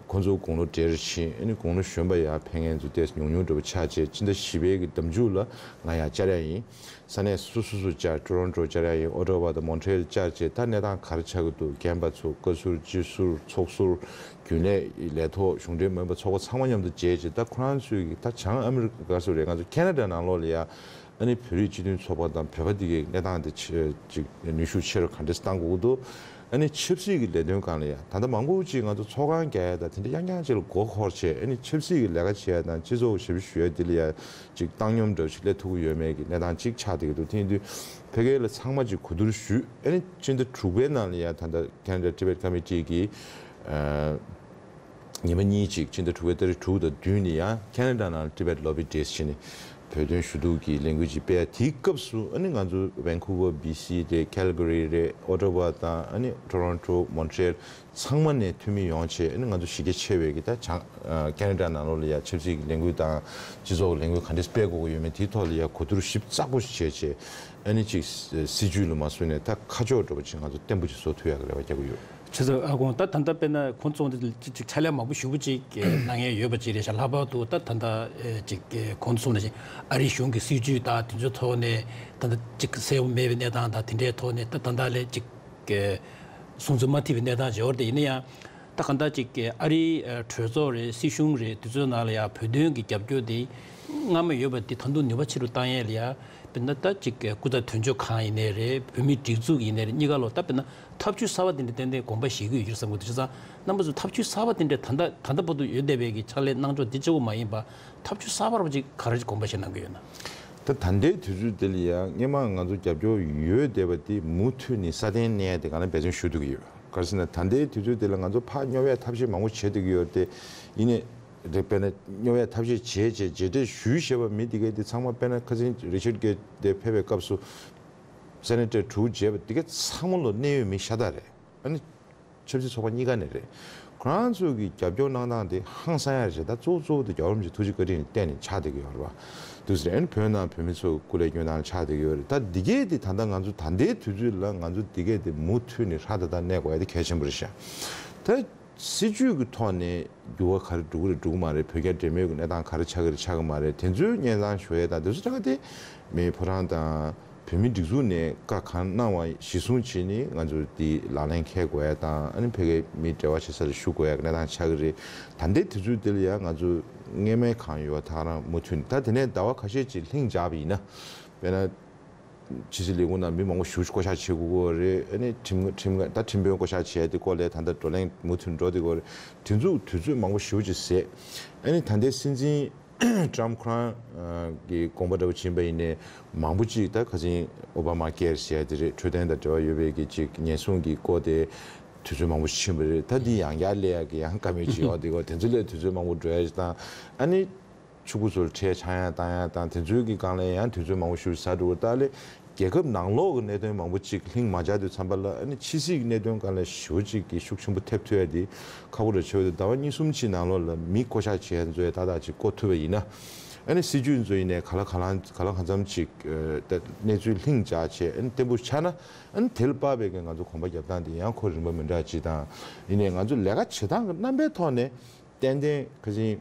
ཁོང་ཚོ་དགུང་ལོ་བགྲེས་རུ་ཕྱིན། ཨ་ནི་དགུང་ལོ་གཞོན་པ་ཡར་ཕེབས་མཁན་ཚོ་ཏོག་ཙམ་ཉུང་ཉུང་འདྲ་པོ་ཆགས་བྱས། སྤྱི་ཟླ་བཞི་པའི་གི་ཟླ་མཇུག་ལ་ང་ཡར་བཅར་ཡ་ཡིན། ས་གནས་སོ་སོ་སོ་བཅར། ཊོ་རོན་ཊོ་བཅར་ཡ་ཡིན། ཨོ་ཊ་ཝ་དང་མོན་ཊི་རེལ་བཅར་བྱས། ད་གནས་སྟངས་ག་རེ་ཆགས་ཀྱི་འདུག་རྒན་པ་ཚོ། བཀའ་ཟུར་སྤྱི་ཟུར་ཚོགས་ཟུར། རྒྱུན་ལས་ལས་ཐོག་གཞུང་འབྲེལ་མ་ཡིན་པ་ཚོགས་པ་ཚང་མ་མཉམ་དུ་མཇལ་བྱས། ད་ཁོ་རང་ཚོས་ཀྱི་ད་བྱང་ཨ་མི་རི་ཀ་ག་ཚོད་རེད། ང་ཚོ་ཁེ་ན་ཌ་ནང་ལོགས་ལ་ཡ་ཨ་ནི་བོད་རིགས་སྤྱི་མཐུན་ཚོགས་པ་དང་བོད་པ་དེ་གའི་གནས་སྟངས་དེ་ཆེ་ཅིག་ནུས་ཤུགས་ཆེ་རུ་ག་འདྲས་བཏང་དགོས་ཀྱི་འདུག་ཨ་ནི་ཆབ་སྲིད་ཀྱི་ལས་དོན་སྒང་ལ་ཡ་ད་ལྟ་མང་པོ་ཅིག་ང་ཚོ་ཚོགས་ཁང་རྒྱག་ཡ་དང་དེ་འདྲ་རྐྱང་རྐྱང་ཅིག་ལ་མགོ་འཁོར་བྱས། ཨ་ནི་ཆབ་སྲིད་ཀྱི་ལས་ཀ་བྱེད་ཡ་དང་སྤྱི་ཚོགས་ཞབས་ཞུ་ཞུ་ཡ་དེ་ལ་ཡ་ཅིག་བཏང་སྙོམས་འདྲ་བོ་ཞིག་སླེབས་ཐུབ་ཀྱི་ཡོད་མེད་ཀྱི་གནས་སྟངས་ཅིག་ཆགས་བསྡད་ཀྱི་འདུག་དེ་ཡིན་དུས་ཕ་གི་ལ་ཚང་མ་ཅིག་གོ་བསྡུར་ཞུས། ཨ་ནི་སྤྱི་ཟླ་དྲུག་པའི་ནང་ལ་ཡ་ད་ལྟ་ཁེ་ན་ཌ་ཊི་བེཊ་ཀོ་མི་ཊི་གི་ཉི་མ་གཉིས་ཅིག་སྤྱི་ཟླ་དྲུག་པའི་ཏ་རིག་དྲུག་དང་བདུན་ནས་ཡང་ཁེ་ན་ཌ་ནང་ཊི་བེཊ་ལོ་བི་ཌེ་ཟེར་ནས་བོད་དོན་ཞུ་གཏུག་གི་ལས་འགུལ་ཅིག་སྤེལ། དེའི་སྐབས་སུ་ཨ་ནི་ང་ཚོ་ཝན་ཁུ་ཝར་བྷི་སི་རེད། ཁལ་ག་རི་རེད། ཨོ་ཊ་ཝ་དང་ཨ་ནི་ཊོ་རོན་ཊོ། མོན་ཊི་རེལ་ཚང་མ་ནས་འཐུས་མི་ཡོང་བྱས། ཨ་ནི་ང་ཚོ་གཞི་རྒྱ་ཆེ་བའི་གི་ད་བྱང་ཁེ་ན་ཌ་ནང་ལོགས་ལ་ཡ་ཆབ་སྲིད་ཀྱི་ལས་འགུལ་དང་སྤྱི་ཚོགས་ཀྱི་ལས་འགུལ་ག་འདྲས་སྤེལ་དགོས་ཀྱི་ཡོད་མེད་དེའི་ཐོག་ལ་ཡ་གོ་བསྡུར་ཞིབ་ཚགས་པོ་ཞིག་བྱས་བྱས། ཨ་ནི་ཅིག་སྲིད་ཇུས་ལ་མ་བཟུང་ནས་ད་ཁ་ཕྱོགས་འདྲ་པོ་ཅིག་ང་ཚོ་བརྟན་པོ་ཅིག་བཟོ་ཐུབ་ཡག་གི་རེ་བ་རྒྱག་གི་ཡོད། བྱས་ཙང་ཨ་ཁོང་ད་ད་ལྟ་དཔེར་ན་ཁོང་ཚོ་འདི་ཅིག་ཅིག་ཕྱག་ལས་མང་པོ་ཞེ་པོ་ཅིག་གནང་མཁན་ཡོད་པ་ཅིག་རེད་ཤག་ལྷག་པར་དུ་ད་ད་ལྟ་ཨེ་ཅིག་ཁོང་ཚོ་གསུངས་ནང་བཞིན་ཨ་རིའི་གཞུང་གི་སྲིད་ཇུས་དང་དེ་ཚོའི་ཐོག་ནས་ད་ལྟ་ཅིག་གསལ་པོ་མེད་པའི་གནས་སྟངས་དང་དེ་འདྲའི་ཐོག་ནས་ད་ད་ལྟ་ལས་ཅིག་གསུང་ཚུལ་མ་ཐིག་པའི་གནས་སྟངས་ཅིག་ཡོད་རེད། དེ་ཡིན་ན་ཡང་ད་གང་ལྟར་ཅིག་ཨ་རིའི་གྲོས་ཚོགས་རེད། སྲིད་གཞུང་རེད། དེ་ཚོའི་ནང་ལ་ཡང་བོད་དོན་གྱི་རྒྱབ་སྐྱོར་དེ་སྔར་མ་ཡོད་པ་དེ་ད་དུང་ནུས་པ་ཆེ་རུ་བཏང་ཡས་ལ་ཡ། དཔེར་ན་ད་ཅིག་སྐུ་ཚབ་དོན་གཅོད་ཁང་ཡིན་ནའི་རེད། བོད་མིའི་སྒྲིག་འཛུགས་ཡིན་ནའི་རེད། གཉིས་ཀ་ལོ་ད་དཔེར་ན་ཐབས་ཇུས་གསར་པ་དེ་འདྲ་ཏན་ཏན་དགོངས་པ་བཞེས་ཀྱི་ཡོད་ཀྱི་བསམ་གྱི་འདུག་བྱས་ཙང་རྣམ་པ་ཚོས་ཐབས་ཇུས་གསར་པ་དེ་འདྲ་ད་ལྟ་ད་ལྟ་བར་དུ་ཡོད་བསྡད་པའི་གི་ཕྱག་ལས་གནང་ཕྱོགས་དེ་གཅིག་པོ་མ་ཡིན་པ་ཐབས་ཇུས་གསར་པ་རུ་ཅིག་ག་རེ་ཅིག་དགོངས་པ་བཞེས་གནང་གི་ཡོད་ན། ད་ད་ལྟའི་དུས་ཚོད་འདི་ལ་ཡང་སྔོན་མ་ང་ཚོ་རྒྱབ་སྐྱོར་ཡོད་བསྡད་པ་དེ་མུ་མཐུད་ནས་སྲ་བརྟན་གནས་ཡ་དེ་ག་ལ་འབད་བརྩོན་ཞུ་ཐུབ་ཀྱི་ཡོད། ག་རེ་ཟེར་ན་ད་ལྟའི་དུས་ཚོད་འདི་ལ་ང་ཚོ་ཕར་སྙོབ་ཡ་ཐབས་ཤེས་མང་པོ་བྱེད་བསྡད་ཀྱི་ཡོད་རེད་དེ། ཡིན་ནའི་རེད། དཔེར་ན་སྙོབ་ཡ་ཐབས་ཤེས་བྱས་བྱས་མཇལ་འཕྲད་ཞུས་བཞག་པ་མི་དེ་གས་དེ་ཚང་མ་དཔེར་ན་ཁ་སང་རི་ཆར་གྷེ་དེ་ཕེབས་པའི་སྐབས་སུ་སེ་ནེ་ཊར་དྲུག་མཇལ་བ་དེ་གས་ཚང་མ་ལོ་གནད་ཡོད་མི་ཤ་སྟག་རེད། ཨ་ནི་ཆབ་སྲིད་ཚོགས་པ་གཉིས་ཀ་ནས་རེད། ཁོ་རང་ཚོ་གི་རྒྱབ་སྐྱོར་གནང་སྟངས་དེ་ཧང་སང་ཡ་རེད། ད་གཙོ་བོ་གཙོ་བོ་དེ་རྒྱལ་བ་རིན་པོ་ཆེ་ཐུགས་རྗེ་བཀའ་དྲིན་ལ་བརྟེན་ནས་ཆགས་བསྡད་ཀྱི་ཡོད་རེད་པ། དུས་རེད། ཨ་ནི་བོད་ནང་བོད་མི་ཚོ་སྐུ་ལས་སྐྱོན་སྟངས་ལ་ཆགས་བསྡད་ཀྱི་ཡོད་རེད། ད་འདི་གས་དེ་ད་ལྟ་ང་ཚོ་ད་ལྟའི་དུས་ཚོད་ལ་ང་ཚོ་འདི་གས་དེ་མུ་མཐུད་ནས་ཧྲ་ཏག་ཏག་གནས་དགོས་ཡ་དེ་གལ་ཆེན་པོ་རེད་ཤག་ད་སྲིད་ཇུས་ཀྱི་ཐོག་ནས་འགྱུར་བ་ག་རེ་འགྲོ་གི་རེད་འགྲོ་གི་མ་རེད། བོད་རྒྱ་འབྲེལ་མོལ་གྱི་གནས་སྟངས་ག་རེ་ཆགས་ཀྱི་རེད་ཆགས་ཀྱི་མ་རེད། དེ་ཚོའི་སྙན་སེང་ཞུ་ཡས་དང་དེ་ཚོ་ད་ག་དེ་མི་ཕོ་བྲང་དང་ བོད་མིའི་སྒྲིག་འཛུགས་ནས་བཀའ་གང་གནང་བ་གཞིར་བཟུང་བྱས་ནས་ང་ཚོ་འདི་ལག་ལེན་འཁེལ་དགོས་ཡ་དང་། ཨ་ནི་ཕ་གིའི་མི་འབྲེལ་བ་བྱེད་ས་ལ་ཞུགས་དགོས་ཡ་གི་གནས་སྟངས་ཆགས་ཀྱི་རེད། ད་ལྟའི་དུས་ཚོད་འདི་ལ་ཡང་ང་ཚོ་སྔས་མ་གང་ཡོད་ད་ག་རང་མུ་མཐུད་ནས། ད་དེ་ནས་ཟླ་བ་ཁ་ཤས་ཅིག་ལྷིང་འཇགས་པ་ཡིན་ན། དཔེར་ན། ཕྱི་སྲིད་ལས་ཁུངས་ནང་མི་མང་པོ་ཞེ་པོ་ཅིག་བསྐོ་བཞག་བྱེད་དགོས་ཀྱི་རེད། ཨ་ནི་ཁྲིམས་ཁྲིམས་ད་ཁྲིམས་དཔོན་བསྐོ་བཞག་བྱས་ཏེ་སྐོར་ལས་ད་ལྟ་བགྲོ་གླེང་མུ་མཐུད་འགྲོ་བསྡད་ཀྱི་རེད། དེ་ཚོ་དུས་ཚོད་མང་པོ་ཞེ་པོ་ཅིག་ཟད། ཨ་ནི་ད་ལྟའི་སྲིད་འཛིན་ཊམ་ཁོ་རང་གི་དགོངས་པ་འདྲ་པོ་བྱས་པ་ཡིན་ནའི་མང་པོ་ཅིག་ད་ཁ་སང་ཨོ་བྷ་མ་ཀེར་ཟེར་ཡ་དེ་རེད། འཕྲོད་བསྟེན་དང་འབྲེལ་བ་ཡོད་པའི་གི་ཅིག་ཉེན་སྲུང་གི་སྐོར་དེ་དུས་ཚོད་མང་པོ་ཕྱིན་པ་རེད། ད་འདི་ཡང་བསྐྱར་སླེབས་ཡ་གི་ཡང་དཀའ་མོལ་ཅིག་ཡོང་བསྡད་ཀྱི་རེད། དེ་ཚོ་སླེབས་དུས་ཚོད་མང་པོ་འགྲོ་ཡ་ཅིག་དང་། ཨ་ནི་ཕྲུ་གུ་ཚོར་ཁྲལ་ཆག་ཡ་བཏང་ཡ་དང་དེ་ཚོའི་གི་སྒང་ལ་ཡང་དུས་ཚོད་མང་པོ་ཞིག་ཟ་འགྲོ་གི། ད་ལས་རྒྱལ་ཁབ་ནང་ལོགས་ཀྱི་གནད་དོན་མང་པོ་ཅིག་ལྷིང་མ་འཇགས་དུས་ཙམ་པ་ལ། ཨ་ནི་ཕྱི་སྲིད་ཀྱི་གནད་དོན་སྒང་ལ་ཞེ་པོ་ཅིག་གི་ཤུགས་ཆེན་པོ་ཐེབས་ཐུབ་ཡ་དེ་ཁག་པོ་རེད། བྱས་པ་དེ་ཟླ་བ་གཉིས་གསུམ་ཅིག་ནང་ལོགས་ལ་མི་བསྐོ་བཞག་བྱེད་ཡ་ཚོ་ཡ་ཏག་ཏག་ཅིག་བསྐོ་ཐུབ་པ་ཡིན་ན། ཨ་ནི་སྲིད་ཇུས་ཚོ་ཡིན་ནའི་གང་ལ་གང་ལ་གང་ལ་གང་འཚམ་ཅིག་ཨ་ད་གནས་ཚུལ་ལྷིང་འཇགས་བྱས། ཨ་ནི་བརྟན་པོ་ཆགས་ན། ཨ་ནི་དེ་ལ་དཔག་པའི་གི་ང་ཚོ་གོམ་པ་རྒྱབ་སྟངས་དེ་ཡང་ཁོ་རིམ་པ་མི་འདྲ་ཅིག་དང་། ཡིན་ནའི་ང་ཚོ་ལས་ཀ་བྱེད་སྟངས་ཀྱི་རྣམ་པའི་ཐོག་ནས་ཏན་ཏན་ཁ་ཅིག་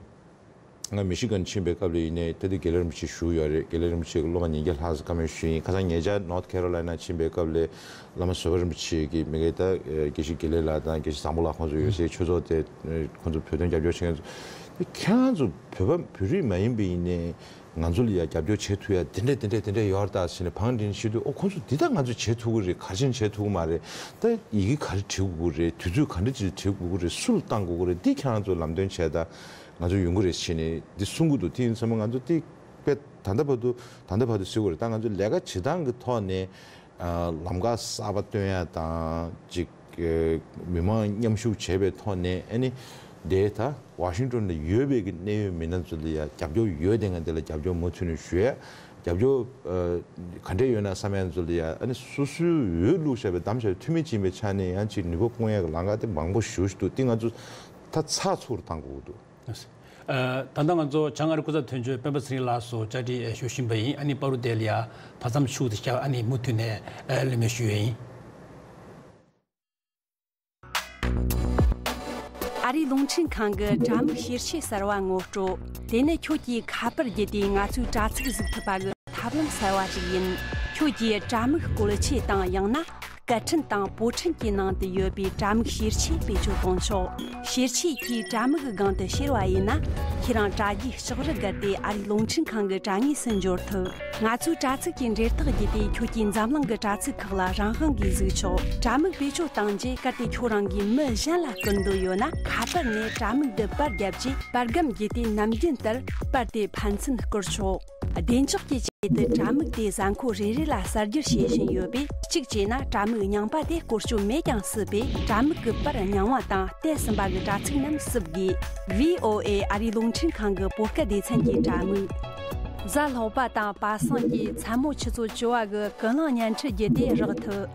ང་མི་ཤི་གན་ཕྱིན་པའི་སྐབས་ལ་ཡིན་ནའི་ད་ལྟ་དགེ་ལེགས་རིན་པོ་ཆེ་བཞུགས་ཡོད་རེད། དགེ་ལེགས་རིན་པོ་ཆེ་གི་སློབ་མ་ཉིས་བརྒྱ་ལྷག་ཙམ་བཀའ་མོལ་ཞུས་ཡིན། ཁ་སང་ཉེ་ཆར་North Carolina ཕྱིན་པའི་སྐབས་ལ་བླ་མ་བཟོད་པ་རིན་པོ་ཆེ་གིས་མི་སྒེར་ད་དགེ་བཤེས་དགེ་ལེགས་ལགས་དང་དགེ་བཤེས་བཟང་པོ་ལགས་ཁོང་ཚོ་ཡོད་སའི་ཆོས་ཚོགས་དེ་ཁོང་ཚོ་བོད་དོན་རྒྱབ་སྐྱོར་བྱེད་མཁན་ཚོ། ཁྱེད་རང་ཚོ་བོད་པ་བོད་རིགས་མ་ཡིན་པ་ཡིན་ནའི་ང་ཚོ་ལ་ཡ་རྒྱབ་སྐྱོར་བྱེད་ཐུབ་ཡ་དེ་འདྲ་དེ་འདྲ་དེ་འདྲ་ཡོད་རེད་ད་ཟེར་ནས་བང་སྒྲིག་བྱེད་དུས། ཨོ་ཁོང་ཚོ་འདི་ད་ང་ཚོ་བྱེད་ཐུབ་ཀྱི་རེད། ག་རེ་བྱས་ནས་བྱེད་ཐུབ་ཀྱི་མ་རེད། ད་ཡི་གེ་ག་རེ་བྲིས་དགོས་ཀྱི་རེད། དུས་ཚོད་ག་འདྲ་ཅིག་བྲིས་དགོས་ཀྱི་རེད། སུ་ལ་བཏང་དགོས་ཀྱི་རེད། འདི་ཁྱེད་རང་ཚོ་ལམ་སྟོན་བྱས་ད། ང་ཚོ་ཡོང་གི་རེད་ཟེར་ནས་འདི་གསུང་གི་འདུག་དེ་ཡིན་ཙང་ང་ཚོ་དེ་དཔེ་ད་ལྟ་བར་དུ་ད་ལྟ་བར་དུ་ཟེར་དགོས་རེད། ད་ང་ཚོ་ལས་ཀ་བྱེད་སྟངས་ཀྱི་ཐོག་ནས་ཨ་ལམ་ཁ་གསར་པ་སྟོན་ཡ་དང་ཅིག་ཨ་མི་མང་མཉམ་ཞུགས་བྱས་པའི་ཐོག་ནས། ཨ་ནི་དེ་ད་ཝ་ཤིང་ཏོན་ལ་ཡོད་པའི་གི་གནད་ཡོད་མི་སྣ་ཚོ་ལ་ཡ་རྒྱབ་སྐྱོར་ཡོད་དེ་ང་དེ་ལ་རྒྱབ་སྐྱོར་མུ་མཐུད་ནས་ཞུ་ཡ། རྒྱབ་སྐྱོར་ཨ་ག་འདྲས་ཡོད་ན་བསམ་ཡ་ཚོ་ལ་ཡ། ཨ་ནི་སོ་སོའི་འོས་བླུགས་བཞག་པའི་བདམས་བཞག་པའི་འཐུས་མི་ཅིག་ཡིན་པའི་ཆ་ནས་ཡང་ཅིག་ནུས་པ་སྤུངས་ཡ་གི་ལམ་ཁ་དེ་མང་པོ་ཞེ་པོ་ཅིག་འདུག་དེ་ང་ཚོ་ད་ཚགས་ཚུད་རུ་བཏང་དགོས་ཀྱི་འདུག་ཨ་ད་ལྟ་ང་ཚོ་བྱང་ཨ་རི་སྐུ་ཚབ་དོན་གཅོད་སྤེན་པ་ཚེ་རིང་ལགས་སུ་བཅར་འདྲི་ཞུ་བཞིན་པ་ཡིན། ཨ་ནི་བར་དུ་དེ་ལ་ཡ་ཕ་མཚམས་ཤུགས་ཏུ་བཞག་ཨ་ནི་མུ་མཐུད་ནས་གླེང་མོལ་ཞུ་ཡས་ཡིན། ཨ་རིའི་རླུང་འཕྲིན་ཁང་གི་དྲ་མིག་ཤེར་ཆས་གསར་བ་ངོ་སྤྲོད། དེ་ནི་ཁྱོད་ཀྱིས་ཁ་པར་བརྒྱུད་དེ་ང་ཚོའི་དྲ་ཚིགས་གཟིགས་ཐུབ་པ་གི་ཐབས་ལམ་གསར་བ་ཞིག་ཡིན། ཁྱོད་ཀྱིས་དྲ་མིག་བཀོལ་ཆས་དང་ཡང་ན་སྐད་འཕྲིན་དང་པོ་འཕྲིན་གྱི་ནང་དུ་ཡོད་པའི་དྲ་མིག་ཤེར་ཆས་བེད་སྤྱོད་གཏོང་ཆོག་ཤེར་ཆས་ཀྱིས་དྲ་མིག་གི་སྒང་དུ་ཤེར་བ་ཡིན་ན། ཁྱེད་རང་དྲ་རྒྱའི་ལྕགས་རི་བརྒལ་ཏེ་ཨ་རིའི་རླུང་འཕྲིན་ཁང་གི་དྲ་ངོས་སུ་འབྱོར་ཐུབ། ང་ཚོའི་དྲ་ཚིགས་ཀྱི་འབྲེལ་ཐག་བརྒྱུད་དེ་ཁྱོད་ཀྱིས་འཛམ་གླིང་གི་དྲ་ཚིགས་ཁག་ལ་རང་དབང་གིས་གཟིགས་ཆོག་དྲ་མིག་བེད་སྤྱོད་བཏང་རྗེས་གལ་ཏེ་ཁྱོད་རང་གིས་མི་གཞན་ལ་བསྐུར་འདོད་ཡོད་ན། ཁ་པར་ནས་དྲ་མིག་འདི་པར་བརྒྱབ་རྗེས་པར་སྒམ་བརྒྱུད་དེ་ནམ་རྒྱུན་ལྟར་པར་དེ་ཕན་ཚུན་བསྐུར་ཆོག་བདེ་འཇགས་ཀྱི་ཆེད་དུ་དྲ་མིག་དེ་གཟའ་འཁོར་རེ་རེ་ལ་གསར་བསྒྱུར་བྱེད་བཞིན་ཡོད་པས། གཅིག་བྱས་ན་དྲ་མིག་རྙིང་པ་དེ་བཀོལ་སྤྱོད་མེད་ཀྱང་སྲིད་པས། དྲ་མིག་གི་པར་རྙིང་བ་དང་བལྟས་ཟིན་པ་གི་དྲ་ཚིགས་རྣམས་སུབ་དགོས། ཝི་ཨོ་ཨེ་ཨ་རིའི་རླུང་འཕྲིན་ཁང་གི་བོད་སྐད་སྡེ་ཚན་གྱི་དྲ་མིག་གཟའ་ལྷག་པ་དང་པ་སངས་ཀྱི་མཚན་མོ་ཆུ་ཚོད་བཅུ་བ་གི་ཀུན་གླེང་བརྙན་འཕྲིན་བརྒྱུད་དེ་རག་ཐུབ།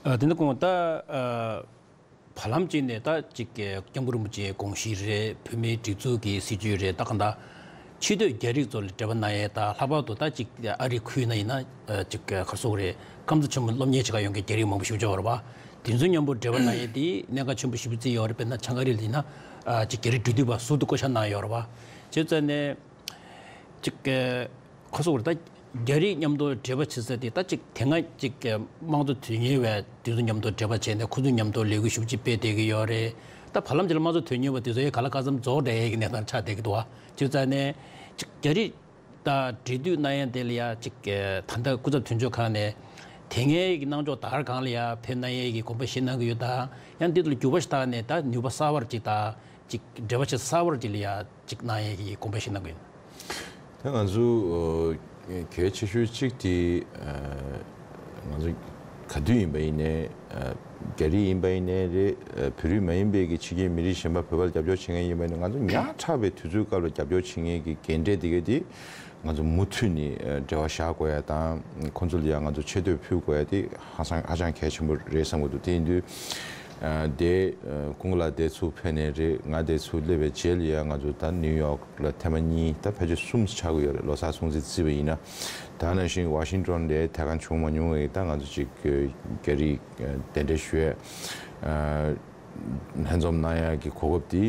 ཨ། དེ་ནི་གོང་ད་ཨ་བར་ལམ་གཅིག་ནས་ད་ཅིག་སྐྱབས་མགོན་རིན་པོ་ཆེའི་དགོངས་གཞི་རེད། བོད་མིའི་སྒྲིག་འཛུགས་ཀྱི་སྲིད་ཇུས་རེད། ད་གང་ལྟར་ཕྱི་སྡོད་རྒྱ་རིགས་ཚོ་ལ་འབྲེལ་བ་གནང་ཡས། ད་ལྷག་པར་དུ་ད་ཅིག་ཨ་རིའི་ཁུལ་ན་ཡིན་ན་ཨ་ཅིག་ག་རེ་ཟེར་དགོས་རེད། ཀམ་ཚང་ཆེན་མོ་སློབ་གཉེར་བྱེད་གར་ཡོང་མཁན་རྒྱ་རིགས་མང་པོ་ཞེ་པོ་ཅིག་ཡོད་རེད་པ། དེ་ཚོ་མཉམ་པོ་འབྲེལ་བ་གནང་ཡས་དེ་གནད་འགག་ཆེན་པོ་ཞེ་པོ་ཅིག་ཡོད་རེད། དཔེར་ན་བྱང་ཨ་རི་ལ་ཡིན་ན་ཨ་ཅིག་རྒྱ་རིགས་འབྲེལ་མཐུད་པ་ཟུར་དུ་བསྐོ་བཞག་གནང་ཡོད་རེད་པ། བྱས་ཙང་ནས་ཅིག་ག་ཁོ་ཚོ་ད་རྒྱ་རིགས་མཉམ་དུ་འབྲེལ་བ་བྱེད་ས་དེ་ད་ཅིག་དེ་སྔ་ཅིག་དམངས་གཙོ་དོན་གཉེར་བ་དེ་ཚོ་མཉམ་དུ་འབྲེལ་བ་བྱས་ནས་ཁོ་ཚོ་མཉམ་དུ་ལས་འགུལ་ཤུགས་ཆེ་སྤེལ་བསྡད་ཀྱི་ཡོད་རེད། ད་བར་ལམ་ཅིག་ལ་དམངས་གཙོ་དོན་གཉེར་བ་དེ་ཚོ་ཡང་ག་ལ་ག་ཚོད་རྫོགས་བསྡད་ཡས་ཀྱི་གནས་སྟངས་ཆགས་བསྡད་ཀྱི་འདུག་བ། བྱས་ཙང་ནས་ཅིག་རྒྱ་རིགས་དང་འབྲེལ་མཐུད་གནང་ཡས་དེ་ལ་ཡ་ཅིག་ད་ལྟ་སྐུ་ཚབ་དོན་གཅོད་ཁང་ནས་དེ་སྔའི་གི་གནང་ཕྱོགས་ད་ག་རང་ལ་ཡ་ཕེབས་གནང་ཡས་ཀྱི་དགོངས་པ་བཞེས་གནང་གི་ཡོད་དམ། ཡང་འདི་ལ་འགྱུར་བ་ཞིག་བཏང་ནས་ད་ནུས་པ་གསར་པ་ཅིག་དང་ཅིག་འབྲེལ་བ་ཆེ་གསར་པ་ཅིག་ལ་ཡ་ཅིག་གནང་ཡས་ཀྱི་དགོངས་པ་བཞེས་གནང་གི་ཡིན། ད་ང་ཚོ་ཨ་གལ་ཆེ་ཤོས་གཅིག་དེ་ཨ་ང་ཚོ་ག་དུས་ཡིན་པ་ཡིན་ནའི་ཨ་རྒྱ་རིགས་ཡིན་པ་ཡིན་ནའི་རེད། ཨ་བོད་རིགས་མ་ཡིན་པའི་གི་ཕྱི་རྒྱལ་མི་རིགས་གཞན་པ་བོད་པ་ལ་རྒྱབ་སྐྱོར་བྱེད་མཁན་ཡིན་པ་ཡིན་ནའི་ང་ཚོ་ཉག་ཕྲ་བའི་དུས་ཚོད་སྐབས་ལ་རྒྱབ་སྐྱོར་བྱེད་མཁན་གྱི་འགན་འཁྲི་དེ་ག་དེ་ང་ཚོ་མུ་མཐུད་ནས་ཨ་འབྲེལ་བ་བཞག་དགོས་ཡ་དང་ཁོང་ཚོ་ལ་ཡང་ང་ཚོ་ཆེ་བསྟོད་ཕུལ་དགོས་ཡ་དེ་ཧ་ཅང་ཧ་ཅང་གལ་ཆེན་པོ་རེད་བསམ་གྱི་འདུག་དེ་ཡིན་དུས་ཨ་དེ་ཨ་སྐུ་ངོ་ལགས་དེ་ཚུར་ཕེབས་ནའི་རེད། ང་དེ་ཚུར་སླེབས་པའི་རྗེས་ལ་ཡང་ང་ཚོ་ད་ནིའུ་ཡོག་ལ་ཐེངས་མ་གཉིས་ད་ཕལ་ཆེར་གསུམ་ཆགས་ཀྱི་ཡོད་རེད། ལོ་གསར་སྲུང་བརྩི་བརྩིས་པ་ཡིན་ན། ད་ནང་བཞིན་ཝ་ཤིང་ཏོན་ལ་ཐད་གཏོང་བྱུང་མ་མྱོང་བའི་ད་ང་ཚོ་ཅིག་རྒྱ་རིགས་གདན་འདྲེན་ཞུ་ཡས་ལྷན་འཛོམས་གནང་ཡག་གི་གོ་སྐབས་དེ་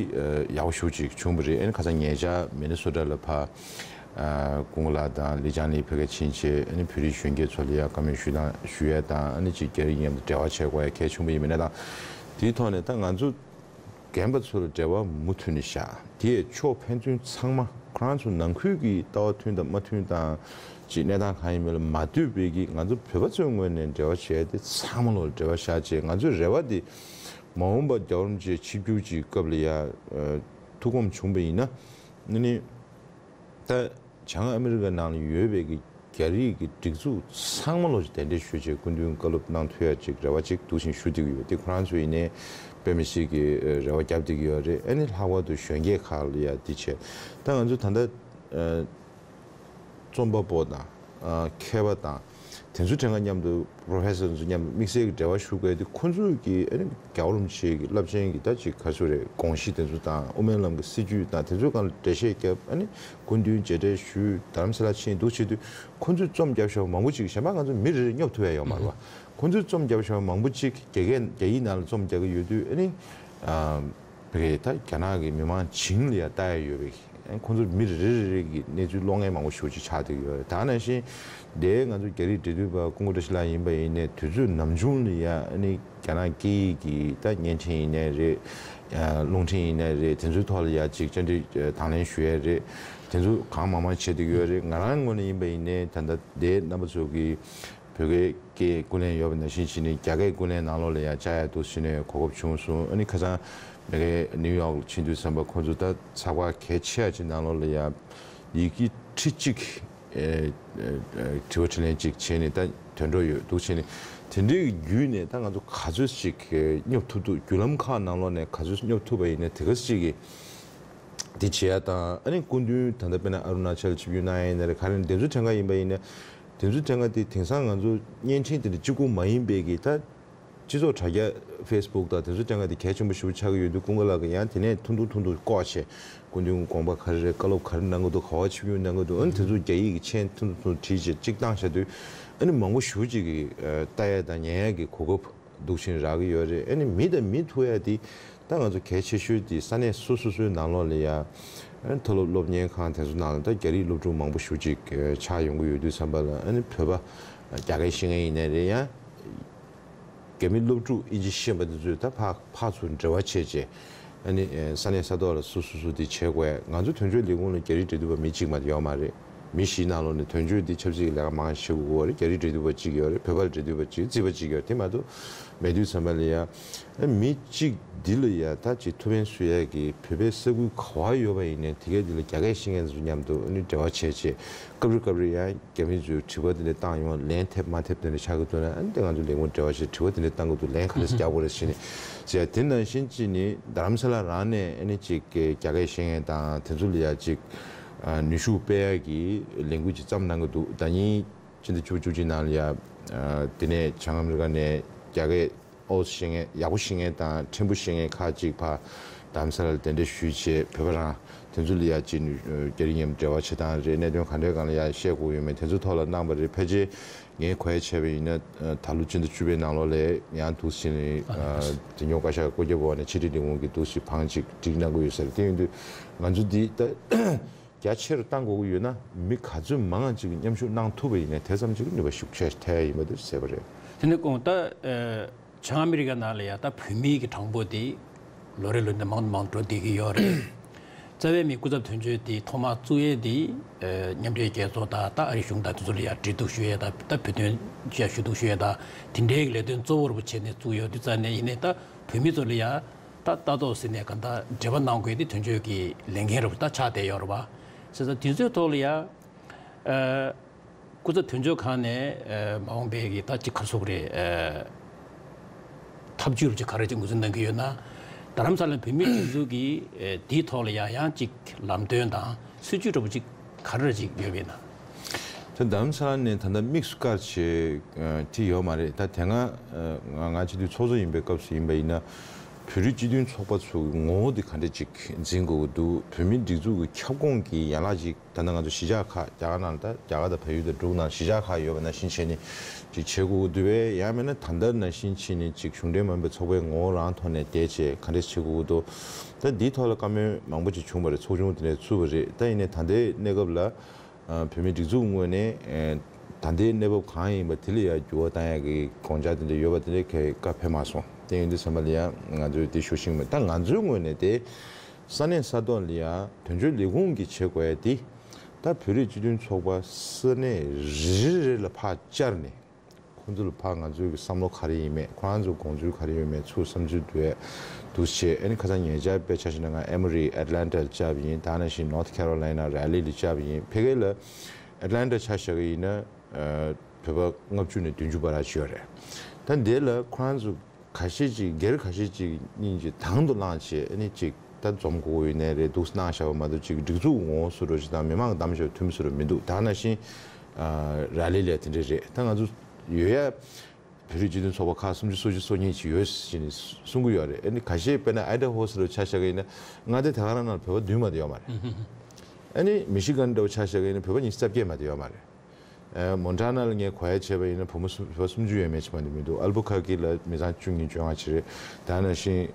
ཡག་པོ་ཞེ་པོ་ཅིག་བྱུང་བ་རེད། ཨ་ནི་ཁ་སང་ཉེ་ཆར་མི་ནི་སོ་ཊ་ལ་ཕར་ ཨ་ཀུན་དགའ་ལགས་དང་ལི་ཅང་ལི་ཕ་གིར་ཕྱིན་བྱས་ཨ་ནི་བོད་རིགས་གཞོན་སྐྱེས་ཚོ་ལ་ཡ་བཀའ་མོལ་ཞུ་དང་ཞུ་ཡས་དང་ཨ་ནི་ཅིག་རྒྱ་རིགས་མཉམ་དུ་འབྲེལ་བ་བྱེད་དགོས་ཡ་གལ་ཆེན་པོ་ཡིན་པ་ནས་དང་། དེའི་ཐོག་ནས་ད་ང་ཚོ་རྒན་པ་ཚོ་ལ་འབྲེལ་བ་མུ་མཐུད་ནས་བཞག་དེ་ཡས་ཕྱོགས་ཕན་ཚུན་ཚང་མ་ཁོ་རང་ཚོ་ནང་ཁུལ་གྱི་ལྟ་བ་མཐུན་དང་མ་མཐུན་དང་ཅིག་གནས་སྟངས་གང་ཡིན་མིན་ལ་མ་ལྟོས་པའི་གི་ང་ཚོ་བོད་པ་ཚོའི་ངོས་ནས་འབྲེལ་བ་བྱས་ཏེ་ཚང་མ་ལོ་ལ་འབྲེལ་བ་བཞག་བྱས་ང་ཚོའི་རེ་བ་དེ་མ་འོངས་པ་རྒྱལ་བ་རིན་པོ་ཆེ་ཆིབས་བསྒྱུར་གྱི་སྐབས་ལ་ཡ་ཨ་ཐུགས་དགོངས་བྱུང་པ་ཡིན་ན་ཨ་ནི་ད་བྱང་ཨ་མི་རི་ཀ་ནང་ལ་ཡོད་པའི་གི་རྒྱ་རིགས་ཀྱི་སྒྲིག་འཛུགས་ཚང་མ་ལོ་ཅིག་གདན་འདྲེན་ཞུས་བྱས་སྐུ་མདུན་བཀའ་སློབ་གནང་ཐུབ་ཡ་ཅིག་རེ་བ་ཅིག་འདུག་བཞིན་ཞུ་བསྡད་ཀྱི་ཡོད། དེ་ཁོ་རང་ཚོ་ཡིན་ནའི་དཔེ་མི་སྲིད་ཀྱི་རེ་བ་བརྒྱབ་བསྡད་ཀྱི་ཡོད་རེད། ཨ་ནི་ལྷག་པར་དུ་གཞོན་སྐྱེས་ཁག་ལ་ཡ་འདི་བྱས་ད་ང་ཚོ་ད་ལྟ་རྩོམ་པ་པོ་དང་མཁས་པ་དང་དེ་ཚོ་གྲས་ཀ་མཉམ་དུ་པྲོ་ཕེ་སར་ཚོ་མཉམ་དུ་དམིགས་བསལ་གྱི་འབྲེལ་བ་ཞུ་དགོས་དེ་ཁོ་ཚོས་ཀྱི་ཨ་ནི་རྒྱལ་བ་རིན་པོ་ཆེ་གི་རླབས་ཆེན་གྱི་ད་ཅིག་ག་ཚོད་རེད་དགོངས་གཞི་དེ་ཚོ་དང་དབུ་མའི་ལམ་གྱི་སྲིད་བྱུས་དང་དེ་ཚོའི་སྒང་ལ་འགྲེལ་བཤད་བརྒྱབ་ཨ་ནི་སྐུ་མདུན་མཇལ་འཕྲད་ཞུས་རྡ་རམ་ས་ལ་ཕྱིན་འདུག་བྱེད་དུས་ཁོ་ཚོས་རྩོམ་བརྒྱབ་བཞག་པ་མང་པོ་ཅིག་གཞན་པ་ང་ཚོ་མི་རེ་རེ་སྙོབ་ཐུབ་ཡ་ཡོད་མ་རེད་བ། ཁོ་ཚོས་རྩོམ་བརྒྱབ་བཞག་པ་མང་པོ་ཅིག་རྒྱ་སྐད་རྒྱ་ཡིག་ནང་ལ་རྩོམ་རྒྱག་གི་ཡོད་དུས་ཨ་ནི་ཨ་བོད་ཀྱི་ད་རྒྱ་ནག་གི་མི་མང་བྱིངས་ལ་ཡ་ལྟ་ཡ་ཡོད་པའི་ཁོང་ཚོ་མི་རེ་རེ་རེ་གི་གནས་ཚུལ་གློག་བརྙན་མང་པོ་ཞེ་པོ་ཅིག་ཆགས་བསྡད་ཀྱི་ཡོད་རེད། ད་ནང་བཞིན་དེ་ང་ཚོ་རྒྱ་རིགས་འབྲེལ་མཐུད་པ་ཀུན་དགའ་བཀྲ་ཤིས་ལགས་ཡིན་པ་ཡིན་ནའི་དུས་ཚོད་ནམ་བྱུང་ལ་ཡ་ཨ་ནི་རྒྱ་ནག་སྐད་ཡིག་གི་ད་བརྙན་འཕྲིན་ཡིན་ནའི་རེད། རླུང་འཕྲིན་ཡིན་ནའི་རེད། དེ་ཚོའི་ཐོག་ལ་ཡ་ཅིག་བཅར་འདྲི་དང་ལེན་ཞུ་ཡས་རེད། དེ་ཚོ་གང་མང་མང་བྱེད་བསྡད་ཀྱི་ཡོད་རེད། ང་རང་ངོས་ནས་ཡིན་པ་ཡིན་ནའི་ད་ལྟ་དེ་རྣམ་པ་ཚོ་གི་བོད་སྐད་སྐད་ཀུན་གླེང་ཡོད་པ་ནང་བཞིན་བྱས་ནས་རྒྱ་སྐད་ཀུན་གླེང་ནང་ལོགས་ལ་ཡང་བཅར་ཡ་འདུག་ཟེར་ནས་གོ་སྐབས་བྱུང་སོང་། ཨ་ནི་ཁ་སང་མ་གི་ནིའུ་ཡོག་ལ་ཕྱིན་དུས་ཙམ་པ་ཁོང་ཚོ་ད་ཚགས་པར་གལ་ཆེ་བ་ཅིག་ནང་ལོགས་ལ་ཡང་ཡི་གེ་ཁྲི་གཅིག་ཨེ་ཨེ་ཨེ་དྲི་བ་དྲིས་ལན་ཅིག་བྱས་ནས་ད་དོན་གྲུབ་ཡོད་འདུག་བྱས་ནས་དེ་འདྲའི་བརྒྱུད་ནས་ད་ང་ཚོ་ག་ཚོད་ཅིག་སྙོབ་ཐུབ་འདུག་བརྒྱུད་ལམ་ཁག་ནང་ལོགས་ནས་ག་ཚོད་སྙོབ་ཐུབ་པ་ཡིན་ན་དེ་ག་ཚོད་ཅིག་གི་དེ་བྱེད་ཡ་དང་། ཨ་ནི་སྐུ་མདུན་ད་ལྟ་དཔེར་ན་ཨ་རུ་ན་ཅལ་ཆིབས་བསྒྱུར་གནང་ཡ་ཡིན་ན་རེད། ག་རེ་འདེམས་ཚོགས་ཁྲིམས་ཁང་ཡིན་པ་ཡིན་ན་འདེམས་ཚོགས་ཁྲིམས་ཁང་དེ་དེང་སང་ང་ཚོ་བརྙན་འཕྲིན་དེ་འདྲ་གཅིག་པུ་མ་ཡིན་པའི་གི་ད་སྤྱི་ཚོགས་དྲ་རྒྱ་ཕེ་སི་བུག་དང་དེ་ཚོ་ཁྲིམས་ཁང་དེ་གལ་ཆེན་པོ་ཞེ་པོ་ཆགས་ཀྱི་ཡོད་དུས་ཀུན་དགའ་ལགས་ཀྱིས་ཡང་དེ་ནས་ཐུང་ཐུང་ཐུང་ཐུང་བཀོག་བྱས་སྐུ་མདུན་དགོངས་པ་ག་རེ་རེད། བཀའ་སློབ་ག་རེ་གནང་གི་འདུག་ག་པར་ཆིབས་བསྒྱུར་གནང་གི་འདུག་ཨ་ནི་དེ་ཚོ་རྒྱ་ཡིག་གི་མཆན་ཐུང་ཐུང་ཐུང་བྲིས་བྱས་གཅིག་བཏང་བཞག་དུས་ཨ་ནི་མང་པོ་ཞེ་པོ་ཅིག་གིས་ལྟ་ཡ་དང་ཉན་ཡ་གི་གོ་སྐབས་འདུག་བཞིན་རག་གི་ཡོད་རེད། ཨ་ནི་མི་དང་མི་ཐུག་ཡ་དེ་ད་ང་ཚོ་གལ་ཆེ་ཤོས་དེ་ས་གནས་སོ་སོ་སོའི་ནང་ལོགས་ལ་ཡ་ཨ་ནི་མཐོ་སློབ་སློབ་གཉེར་ཁང་དེ་ཚོ་ནང་ལ་ད་རྒྱ་རིགས་སློབ་ཕྲུག་མང་པོ་ཞེ་པོ་ཅིག་ཆགས་ཡོང་གི་ཡོད་དུས་ཙམ་པ་ལ་ཨ་ནི་བོད་པ་རྒྱ་སྐད་ཤེས་མཁན་ཡིན་ནའི་རེད། ཡང་རྒྱ་མི་སློབ་ཕྲུག་ཨིན་ཇི་ཤེས་པ་དེ་ཚོས་ད་ཕར་ཕར་ཚུར་འབྲེལ་བ་བྱས་བྱས་ཨ་ནི་ས་གནས་ས་ཐོག་ལ་སོ་སོ་སོ་དེ་བྱེད་དགོས། ང་ཚོ་དོན་གཅོད་ལས་ཁུངས་ལ་རྒྱ་རིགས་འབྲེལ་མཐུད་པ་མི་གཅིག་མ་གཏོགས་ཡོད་མ་རེད། མི་བཞིའི་ནང་ལོགས་ནས་དོན་གཅོད་འདི་ཆབ་སྲིད་ཀྱི་ལས་ཀ་མང་ཆེ་བྱེད་དགོས་རེད། རྒྱ་རིགས་འབྲེལ་མཐུད་པ་གཅིག་ཡོད་རེད། བོད་པ་ལ་འབྲེལ་མཐུད་པ་གཅིག་རྩིས་པ་གཅིག་ཡོད་རེད། དེ་མ་གཏོགས་མེད་དུས་ཙམ་པ་ལ་ཡ་ཨ་མི་གཅིག་འདི་ལ་ཡ་ད་ཅིག་ཐུགས་ཕན་གསོས་ཡས་ཀྱི་བོད་པའི་ས་ཁུལ་ག་བ་ཡོད་པ་ཡིན་ནའི་དེ་གའི་འདི་ལ་རྒྱ་སྐད་ཤེས་མཁན་ཚོ་མཉམ་དུ་ཨ་ནི་འབྲེལ་བ་བྱས་བྱས་སྐབས་རེ་སྐབས་རེ་ཡང་རྒྱ་མི་ཚོས་དྲི་བ་དེ་འདྲ་བཏང་ཡོང་། ལན་ཐེབས་མ་ཐེབས་དེ་འདྲ་ཆགས་ཀྱི་འདུག་ན་ཨ་ནི་དེ་ང་ཚོ་ལས་ཁུངས་འབྲེལ་བ་བྱས་དྲི་བ་དེ་འདྲ་བཏང་གི་འདུག་ལན་ག་རེ་རྒྱག་དགོས་རེད་ཟེར་ནས་ཟེར་ཡ་དེ་ནང་བཞིན་ཅིག་ནི་རྡ་རམ་ས་ལ་རང་ནས་ཨ་ནི་ཅིག་རྒྱ་སྐད་ཤེས་མཁན་དང་དེ་ཚོ་ལ་ཡ་ཅིག་ནུས་ཤུགས་སྤེལ་ཡག་གི་ལས་འགུལ་ཅིག་བརྩམས་གནང་གི་འདུག་ཟླ་ཉིན་ཕྱི་ཟླ་བཅུ་བཅུ་གཅིག་ནང་ལ་ཡ་དེ་ནས་བྱང་ཨ་མི་རི་ཀ་ནས་རྒྱ་སྐད་ཨོ་ཤེས་མཁན་ཡག་པོ་ཤེས་མཁན་དང་ཕྲན་བུ་ཤེས་མཁན་ཁག་ཅིག་ཕར་རྡ་རམ་ས་ལར་གདན་འདྲེན་ཞུས་བྱས་བོད་པ་རང་དེ་ཚོ་ལ་ཡ་ཅིག་རྒྱ་རིགས་མཉམ་འབྲེལ་བ་བྱེད་སྟངས་རེད། གནད་དོན་ག་འདྲའི་སྒང་ལ་ཡ་བཤད་དགོས་ཡོད་མེད་དེ་ཚོའི་ཐོག་ལ་གནང་བ་རེད། ཕལ་ཆེར་ངས་གོ་ཡ་བྱས་པ་ཡིན་ན་ད་ལོ་ཕྱི་ཟླ་བཅུ་པའི་ནང་ལོགས་ལ་ཡང་འདུག་སེ་བྱས་ནས་དེ་ཉོ་བཀའ་ཤག་སྐུ་རྒྱབ་འོག་ནས་ཕྱི་དྲིལ་ལས་ཁུངས་ཀྱི་འདུག་སེ་བང་ཅིག་སྒྲིག་གནང་གི་ཡོད་ས་རེད། དེ་ཡིན་དུས་ང་ཚོ་འདི་ད། རྒྱ་ཆེ་རུ་གཏང་དགོས་ཀྱི་ཡོད་ན་མི་ག་ཚོད་མང་ང་ཅིག་གིས་མཉམ་ཞུགས་གནང་ཐུབ་པ་ཡིན་ན་དེ་ཙམ་ཅིག་གིས་ནུས་པ་ཤུགས་ཆེ་ཐེབས་ཡ་ཡིན་པ་དེ་གསལ་པོ་རེད། དེ་ནས་གོང་ད་ཨ་བྱང་ཨ་མི་རི་ཀ་ནང་ལ་ཡ་ད་བོད་མིའི་གི་གྲངས་འབོར་དེ་ལོ་རེ་ལོ་ནས་མང་དུ་མང་དུ་འགྲོ་བསྡད་ཀྱི་ཡོད་རེད། རྩ་བའི་མི་སྐུ་ཚབ་དོན་གཅོད་དེ་ཐོག་མར་བཙུགས་ཡས་དེ་ཨ་མཉམ་འབྲེལ་རྒྱལ་ཚོགས་དང་ད་ཨ་རིའི་གཞུང་དང་དེ་ཚོ་ལ་ཡ་འབྲེལ་གཏུག་ཞུ་ཡས་དང་ད་བོད་དོན་ཆེད་ཞུ་གཏུག་ཞུ་ཡས་དང་དེ་འདྲའི་གི་ལས་དོན་གཙོ་བོ་རུ་བྱས་ནས་བཙུགས་ཡོད་དུས་ཙང་ནས་ཡིན་ནའི་ད་བོད་མི་ཚོ་ལ་ཡ། ད་ལྟ་ཐོག་ཟིན་ནས་གང་ལྟར་འབྲེལ་བ་གནང་དགོས་དེ་དོན་གཅོད་ཀྱི་ལས་འགན་རུ་ད་ཆགས་བསྡད་ཡོད་རེད་པ། བྱས་ཙང་དུས་ཚོད་ཐོག་ལ་ཡ། ཨ་སྐུ་ཚབ་དོན་གཅོད་ཁང་ནས་ཨ་མ་འོངས་པའི་གི་ད་ཅིག་ག་རེ་ཟེར་དགོས་རེད། ཨ་ཐབས་ཇུས་རུ་ཅིག་ག་རེ་ཅིག་ངོས་འཛིན་གནང་གི་ཡོད་ན། རྡ་རམ་ས་ལ་བོད་མིའི་སྒྲིག་འཛུགས་ཀྱི་ཨ་དེའི་ཐོག་ལ་ཡ་ཡང་ཅིག་ལམ་སྟོན་དང་སྲིད་ཇུས་འདྲ་པོ་ཅིག་ག་རེ་ཅིག་ཡོད་པས་ན། ད་རྡ་རམ་ས་ལ་ནས་ད་ལྟ་དམིགས་སུ་བཀར་བྱས་ཨ་དེ་ཡོད་མ་རེད། ད་དེ་སྔ་ཨ་ང་ང་སྤྱི་འཐུས་ཚོགས་གཙོ་ཡིན་པའི་སྐབས་སུ་ཡིན་པ་ཡིན་ན་བོད་རིགས་སྤྱི་མཐུན་ཚོགས་པ་ཚོ་གི་ངོ་བོ་དེ་ག་འདྲ་ཅིག་འཛིན་དགོས་ཀྱི་འདུག་བོད་མིའི་སྒྲིག་འཛུགས་ཀྱི་ཁྱབ་ཁོངས་ཀྱི་ཡན་ལག་ཅིག་ད་ལྟ་ང་ཚོ་གཞིས་ཆགས་ཁག་རྒྱ་གར་ནང་ལ་ད་རྒྱ་གར་དང་བལ་ཡུལ་དང་འབྲུག་ནང་གཞིས་ཆགས་ཁག་ཡོད་པ་ནང་བཞིན་བྱས་ནས་ཅིག་བྱེད་དགོས་ཀྱི་འདུག་པས། ཡང་མིན་ན་ད་ལྟ་ནང་བཞིན་བྱས་ནས་ཅིག་གཞུང་འབྲེལ་མ་ཡིན་པའི་ཚོགས་པའི་ངོ་བོ་རང་ཐོག་ནས་བསྡད་བྱས་ག་འདྲ་བྱེད་དགོས་ཀྱི་འདུག་ད་འདིའི་ཐོག་ལ་བཀའ་མོལ་མང་པོ་ཅིག་བྱུང་བ་རེད། ཚོགས་ཆུང་དེ་ནས་ཚུད་པ་རེད། ད་ཡིན་ནའི་ད་ལྟའི་གནས་སྐབས་ལ། བོད་མིའི་སྒྲིག་འཛུགས་ངོས་ནས་ད་ལྟའི་གནས་བབ་གང་ཡིན་པ་དེ་ལ་ཡང་འགྱུར་བ་བཏང་ཡག་གི་དགོངས་འཆར་དེ་འདྲ་ཡོད་པ་དེ་འདྲ་གའི་བཀའ་ཕེབས་མ་སོང་། དེ་ཡིན་དུས་ཙམ་པ་ལ་ཡང་ང་ཚོས་དེ་ཞུ་ཤེས་ཀྱི་མེད། ད་ང་ཚོའི་ངོས་ནས་དེ་ས་གནས་ས་ཐོག་ལ་ཡང་དོན་གཅོད་ལས་ཁུངས་ཀྱིས་བྱེད་དགོས་ཡ་དེ། ད་བོད་རིགས་སྤྱི་མཐུན་ཚོགས་པ་ས་གནས་རེ་རེ་ལ་ཕར་བཅར་ནས། ཁོང་ཚོ་ལ་ཕར་ང་ཚོའི་གི་བསམ་བློ་ག་རེ་ཡིན་མེད། ཁོ་རང་ཚོ་དགོངས་ཚུལ་ག་རེ་ཡོད་མེད། ཚུར་བསམ་ཚུལ་བསྡུ་ཡས་འདུག་བྱས། ཨ་ནི་ཁ་སང་ཉེ་ཆར་དཔེ་ཆ་བཞག་ན་ང་ཨེ་མོ་རི་ཨེ་ཊ་ལན་ཊ་ལ་བཅར་བ་ཡིན། ད་ནང་བཞིན་ནོར་ཐི་ཁེ་རོ་ལའི་ན་རེ་ལི་ལ་བཅར་བ་ཡིན། ཕ་གི་ལ་ཨེ་ཊ་ལན་ཊ་ཆ་བཞག་གི་ཡིན་ན་བོད་པ་ལྔ་བཅུ་ནས་བདུན་ཅུ་བར་ཅིག་ཡོད་རེད། ད་འདི་ལ་ཁོ་རང་ཚོ་ཁ་ཤས་ཅིག་སྒེར་ཁ་ཤས་ཅིག་གཉིས་ཀྱིས་དང་དུ་བླངས་བྱས། ཨ་ནི་ཅིག་ད་འཛོམས་དགོས་ཀྱི་ཡོད་ནའི་རེད། འདུག་གནང་བཞག་པ་མ་གཏོགས་ཅིག་སྒྲིག་འཛུགས་ངོ་བོ་བཟོ་འདྲ་ཅིག་དང་མི་མང་གདམ་བྱས་མཐུན་པ་བཟོ་འདྲ་མི་འདུག་ད་ནང་བཞིན་ར་ལི་ལ་དེ་འདྲ་རེད། ད་ང་ཚོ་ཡོད་ཡ་བོད་རིགས་སྤྱི་མཐུན་ཚོགས་པ་ཁག་སུམ་ཅུ་སོ་གཅིག་སོ་གཉིས་ཅིག་ཡོད་ཟེར་ནས་གསུང་གི་ཡོད་རེད། ཨ་ནི་ཁ་ཤས་དཔེར་ན་ཨའི་ཌ་ཧོ་ཟེར་བ་ཆ་བཞག་གི་ཡིན་ན་མངའ་སྡེ་དེ་ག་རང་ནང་ལ་བོད་པ་བདུན་མ་གཏོགས་ཡོད་མ་རེད། ཨ་ནི་མི་ཤི་གན་འདྲ་བོ་ཆ་བཞག་གི་ཡིན་ན་བོད་པ་ཉི་ཤུ་རྩ་བརྒྱད་མ་གཏོགས་ཡོད་མ་རེད། ཨ། མོན་ཊ་ན་ལ་ངས་གོ་ཡ་བྱས་པ་ཡིན་ན་བུ་མོ་སུམ་བུ་མོ་སུམ་ཅུ་ཡས་མས་ཅིག་མ་གཏོགས་མི་འདུག་ཨལ་བུ་ཁ་ཀི་ལ་མི་ཚང་བཅུ་གཉིས་བཅོ་ལྔ་ཅིག་རེད། ད་ནང་བཞིན་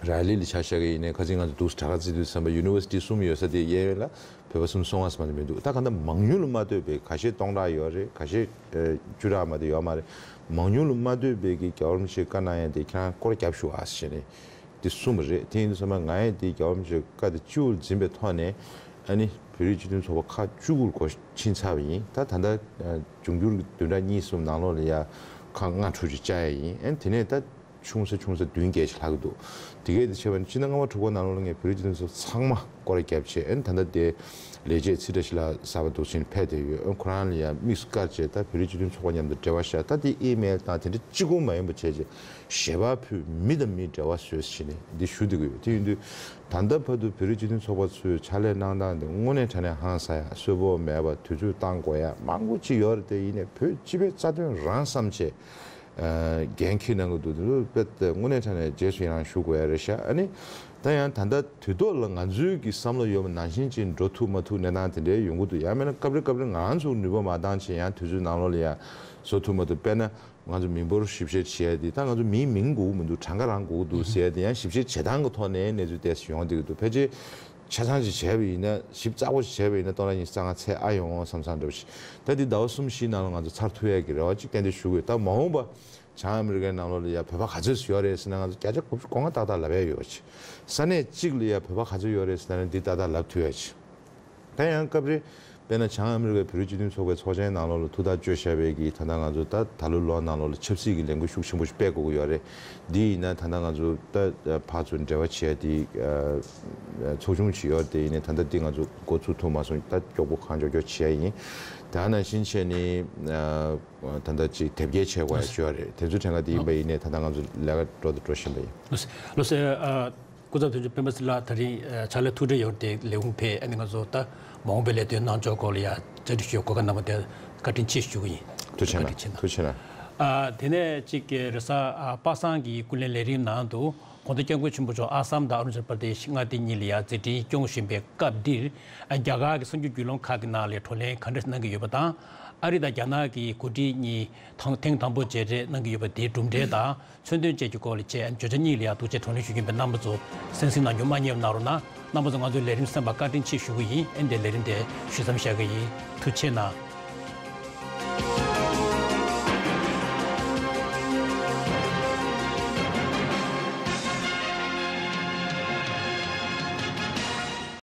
ར་ལི་ལ་ཆ་བཞག་གི་ཡིན་ནའི་ཁ་སང་ང་ཚོ་འདུག་སེ་དྲ་ཁ་རྩིས་དུས་ཙམ་པ་ཡུ་ནི་ཝར་སི་ཊི་གསུམ་ཡོད་ས་དེ་གཡས་གཡོན་ལ་བོད་པ་སུམ་ཅུ་སོ་ལྔ་ཙམ་མ་གཏོགས་མི་འདུག་ད་གང་ལྟར་མང་ཉུང་ལ་མ་ལྟོས་པའི་ཁ་ཤས་སྟོང་ཕྲག་ཡོད་རེད། ཁ་ཤས་ཨ་བཅུ་ཕྲག་མ་གཏོགས་ཡོད་མ་རེད། མང་ཉུང་ལ་མ་ལྟོས་པའི་གི་རྒྱལ་བ་རིན་པོ་ཆེའི་བཀའ་གནང་ཡ་དེ་ཁྱེད་རང་སྐོར་རྒྱབ་ཞུ་ཨ་ཟེར་ནས། དེ་གསུངས་པ་རེད། དེ་ཡིན་དུས་ཙམ་པ་ང་ཡང་དེ་རྒྱལ་བ་རིན་པོ་ཆེའི་བཀའ་དེ་སྤྱི་བོར་འཛིན་པའི་ཐོག་ནས་ཨ་ནི་བོད་རིགས་སྤྱི་མཐུན་ཚོགས་པ་ཁག་བཅུ་དགུར་སྒོ་ཕྱེ་ཚར་བ་ཡིན། ད་ད་ལྟ་འབྱུང་འགྱུར་གྱི་བདུན་ཕྲག་གཉིས་གསུམ་ནང་ལོགས་ལ་ཡ་ཁག་ལྔ་དྲུག་ཅིག་བཅར་ཡ་ཡིན། ཨ་ནི་དེ་ནས་ད་ཆུང་ས་ཆུང་ས་བདུན་བརྒྱད་ཅིག་ལྷག་གི་འདུག་དེ་གས་དེ་བྱས་པ་ནི་ཕྱི་ཟླ་ལྔ་པ་དྲུག་པ་ནང་ལོགས་ལ་ངས་བོད་རིགས་སྤྱི་མཐུན་ཚོགས་པ་ཚང་མ་སྐོར་ར་བརྒྱབ་བྱས། ཨ་ནི་ད་ལྟ་དེ་ལས་བྱེད་ཚེ་བཀྲ་ཤིས་ལགས་གསར་པ་འདུག་ཕྱིན་ཕེབས་བསྡད་ཡོད། ཨ་ནི་ཁོ་རང་ལ་ཡ་དམིགས་སུ་བཀར་བྱས་ད་བོད་རིགས་སྤྱི་མཐུན་ཚོགས་པ་མཉམ་དུ་འབྲེལ་བ་བཞག་ད་དེ་ཨི་མེལ་དང་དེ་འདྲ་གཅིག་པུ་མ་ཡིན་པ་བྱས་བྱས། ཞལ་པར་ཕུལ། མི་དང་མི་འབྲེལ་བ་བཟོས་ཟེར་ནས་འདི་ཞུ་བསྡད་ཀྱི་ཡོད། དེ་ཡིན་དུས་ད་ལྟ་བར་དུ་བོད་རིགས་སྤྱི་མཐུན་ཚོགས་པ་ཚོས་ཕྱག་ལས་གནང་སྟངས་འདི་དངོས་གནས་དྲང་གནས་ཧང་སང་ཡ་གསོན་པོ་མེད་པ་དུས་ཚོད་བཏང་དགོས་ཡ་མང་པོ་ཅིག་ཡོད་རེད། དེ་ཡིན་ནའི་བོད་སྤྱི་པའི་རྩ་དོན་རང་བསམ་བྱས་འགན་འཁྱེར་གནང་གི་འདུག་དེ་ཚོ་དཔེ་དངོས་གནས་དྲང་གནས་རྗེས་སུ་ཡི་རང་ཞུ་དགོས་ཡ་རེད་ཤག་ཨ་ནི་ད་ཡང་ད་ལྟ་དུས་ཐོག་ལ་ང་ཚོའི་གི་བསམ་བློ་ཡོད་པ་ནང་བཞིན་ཅིག་འགྲོ་ཐུབ་མ་ཐུབ་གནས་སྟངས་དེ་འདྲའི་ཡོང་གི་འདུག་ཡང་མིན་ན་སྐབས་རེ་སྐབས་རེ་ང་རང་ཚོ་ནུས་པ་མ་འདང་བྱས་ཡང་དུས་ཚོད་ནང་ལོགས་ལ་ཡ་བཟོ་ཐུབ་མ་ཐུབ། དཔེར་ན། ང་ཚོ་མི་འབོར་ཞིབ་བཤེར་བྱེད་ཡ་དེ་ད་ང་ཚོ་མིའི་མིང་དགོས་ཀྱི་མི་འདུག་གྲངས་ཀ་རང་དགོས་ཀྱི་འདུག་ཟེར་ཡ་དེ་ཡང་ཞིབ་བཤེར་བྱེད་སྟངས་ཀྱི་ཐོག་ནས་གནས་ཚུལ་ཏོག་ཙམ་ཡོང་བསྡད་ཀྱི་འདུག་ཕལ་ཆེར་ཆ་ཚང་ཅིག་བྱས་པ་ཡིན་ན་ཞིབ་ཚགས་པོ་ཞིག་བྱས་པ་ཡིན་ན་སྟོང་ཕྲག་ཉི་ཤུ་རྩ་ལྔ་ཚད་ཨ་ཡོང་བསམ་བསམ་འདྲ་པོ་ཞིག་ད་འདི་ཟླ་བ་གསུམ་བཞིའི་ནང་ལ་ང་ཚོ་ཚར་ཐུབ་ཡ་གི་རེ་བ་ཅིག་ཏན་ཏན་ཞུ་དགོས། ད་མ་འོངས་པ་བྱང་ཨ་མི་རི་ཀའི་ནང་ལོགས་ལ་ཡ་བོད་པ་ག་ཚོད་ཡོད་རེད་ཟེར་ན་ང་ཚོ་བརྒྱ་ཆ་དགུ་བཅུ་གོ་ལྔ་ཏག་ཏག་ལབ་ཡ་ཡོད་པ་ཅིག་ས་གནས་གཅིག་ལ་ཡ་བོད་པ་ག་ཚོད་ཡོད་རེད་ཟེར་ན་འདི་ཏག་ཏག་ལབ་ཐུབ་ཡ་ཅིག་ད་ཡང་སྐབས་རེ་དཔེར་ན་བྱང་ཨ་མི་རི་ཀའི་བོད་རིགས་སྤྱི་མཐུན་ཚོགས་པའི་ཚོགས་ཆེན་ནང་ལོགས་ལ་ཐུགས་ཐག་གཅོད་བཞག་པའི་གི་ད་ལྟ་ང་ཚོ་ད་ད་ལོའི་ལོ་ནང་ལོགས་ལ་ཆབ་སྲིད་ཀྱི་ལས་འགུལ་ཤུགས་ཆེན་པོ་ཞིག་སྤེལ་དགོས་ཀྱི་ཡོད་རེད། འདི་ཡིན་ན་ད་ལྟ་ང་ཚོ་ད་ཕར་ཚུར་འབྲེལ་བ་བྱས་ཏེ་ཚོགས་ཆུང་ཞིག་ཡོད་རེད། དེ་ཡིན་ནའི་ད་ལྟ་འདི་ང་ཚོ་འགོ་ཚུགས་ཐུབ་མ་སོང་། ད་མགྱོགས་པོ་གང་མགྱོགས་མགྱོགས་བྱས་ཡིན། ད་ནང་བཞིན་བྱས་ནས་ད་ལྟ་ཅིག་དེབ་སྐྱེལ་བྱས་དགོས་ཡ་ཞིག་ཡོད་རེད། དེ་ཚོའི་གྲས་ཀ་དེ་ཡིན་པ་ཡིན་ནའི་ད་ལྟ་ང་ཚོ་ལས་ཀ་འགྲོ་དང་འགྲོ་བཞིན་པ་ཡིན། ལགས་སོ། ལགས་སོ། སྐུ་ཚབ་དོན་གཅོད་སྤེན་པ་ཚེ་ལགས་ད་རིང་ཕྱག་ལས་ཐུགས་ཁྲལ་ཡོད་དེ་ལས་ཁུངས་ཕེབས་ཨ་ནི་ང་ཚོ་ད་མ་འོངས་པའི་ལས་དོན་གནང་ཕྱོགས་སྐོར་ལ་ཡ་བཅར་འདྲི་ཞུ་གོ་སྐབས་གནང་བ་དེ་བཀའ་དྲིན་ཆེ་ཞུ་གི་ཡིན། ཐུགས་རྗེ་གནང་། བཀའ་དྲིན་ཆེ་གནང་། ཐུགས་རྗེ་གནང་། ཨ་དེ་ནས་གཅིག་གི་རེས་གཟའ་ཨ་པ་སངས་ཀྱི་སྐུ་ལས་ལས་རིམ་ནང་དུ་གོང་ས་སྐྱབས་མགོན་ཆེན་པོ་མཆོག་ཨ་སམ་དང་ཨ་རུ་ནཱ་ཅལ་པར་དེ་ཤི་མངའ་སྡེ་གཉིས་ལ་ཡ་མཛད་འཕྲིན་སྐྱོང་བཞིན་པའི་སྐབས་འདིར་ཨ་རྒྱ་གར་གྱི་གསར་འགྱུར་བརྒྱུད་ལམ་ཁག་གི་ནང་ལ་བགྲོ་གླེང་ག་འདྲ་གནང་གི་ཡོད་པ་དང་། ཨ་རི་དང་རྒྱ་ནག་གི་འགོ་ཁྲིད་གཉིས་དང་ཐེངས་དང་པོ་མཇལ་འཕྲད་གནང་གི་ཡོད་པ་དེའི་གྲུབ་འབྲས་དང་། མཚོན་དོན་བཅས་ཀྱི་སྐོར་ལ་བཅས་བརྗོད་བྱ་གཉིས་ལ་ཡང་ཐུགས་རྗེ་བགྲོ་གླེང་ཞུ་གི་ཡིན་པས་རྣམ་པ་ཚོ་གསན་གཟིགས་གནང་རྒྱུ་མ་བསྙེལ་བ་གནང་རོགས་གནང་། རྣམ་པ་ཚོ་ང་ཚོའི་ལས་རིམ་གསན་པར་བཀའ་དྲིན་ཆེ་ཞུ་གི་ཡིན། ཨ་ནི་འདིར་ལས་རིམ་དེ་ཞུས་མཚམས་བཞག་གི་ཡིན། ཐུགས་རྗེ་གནང་།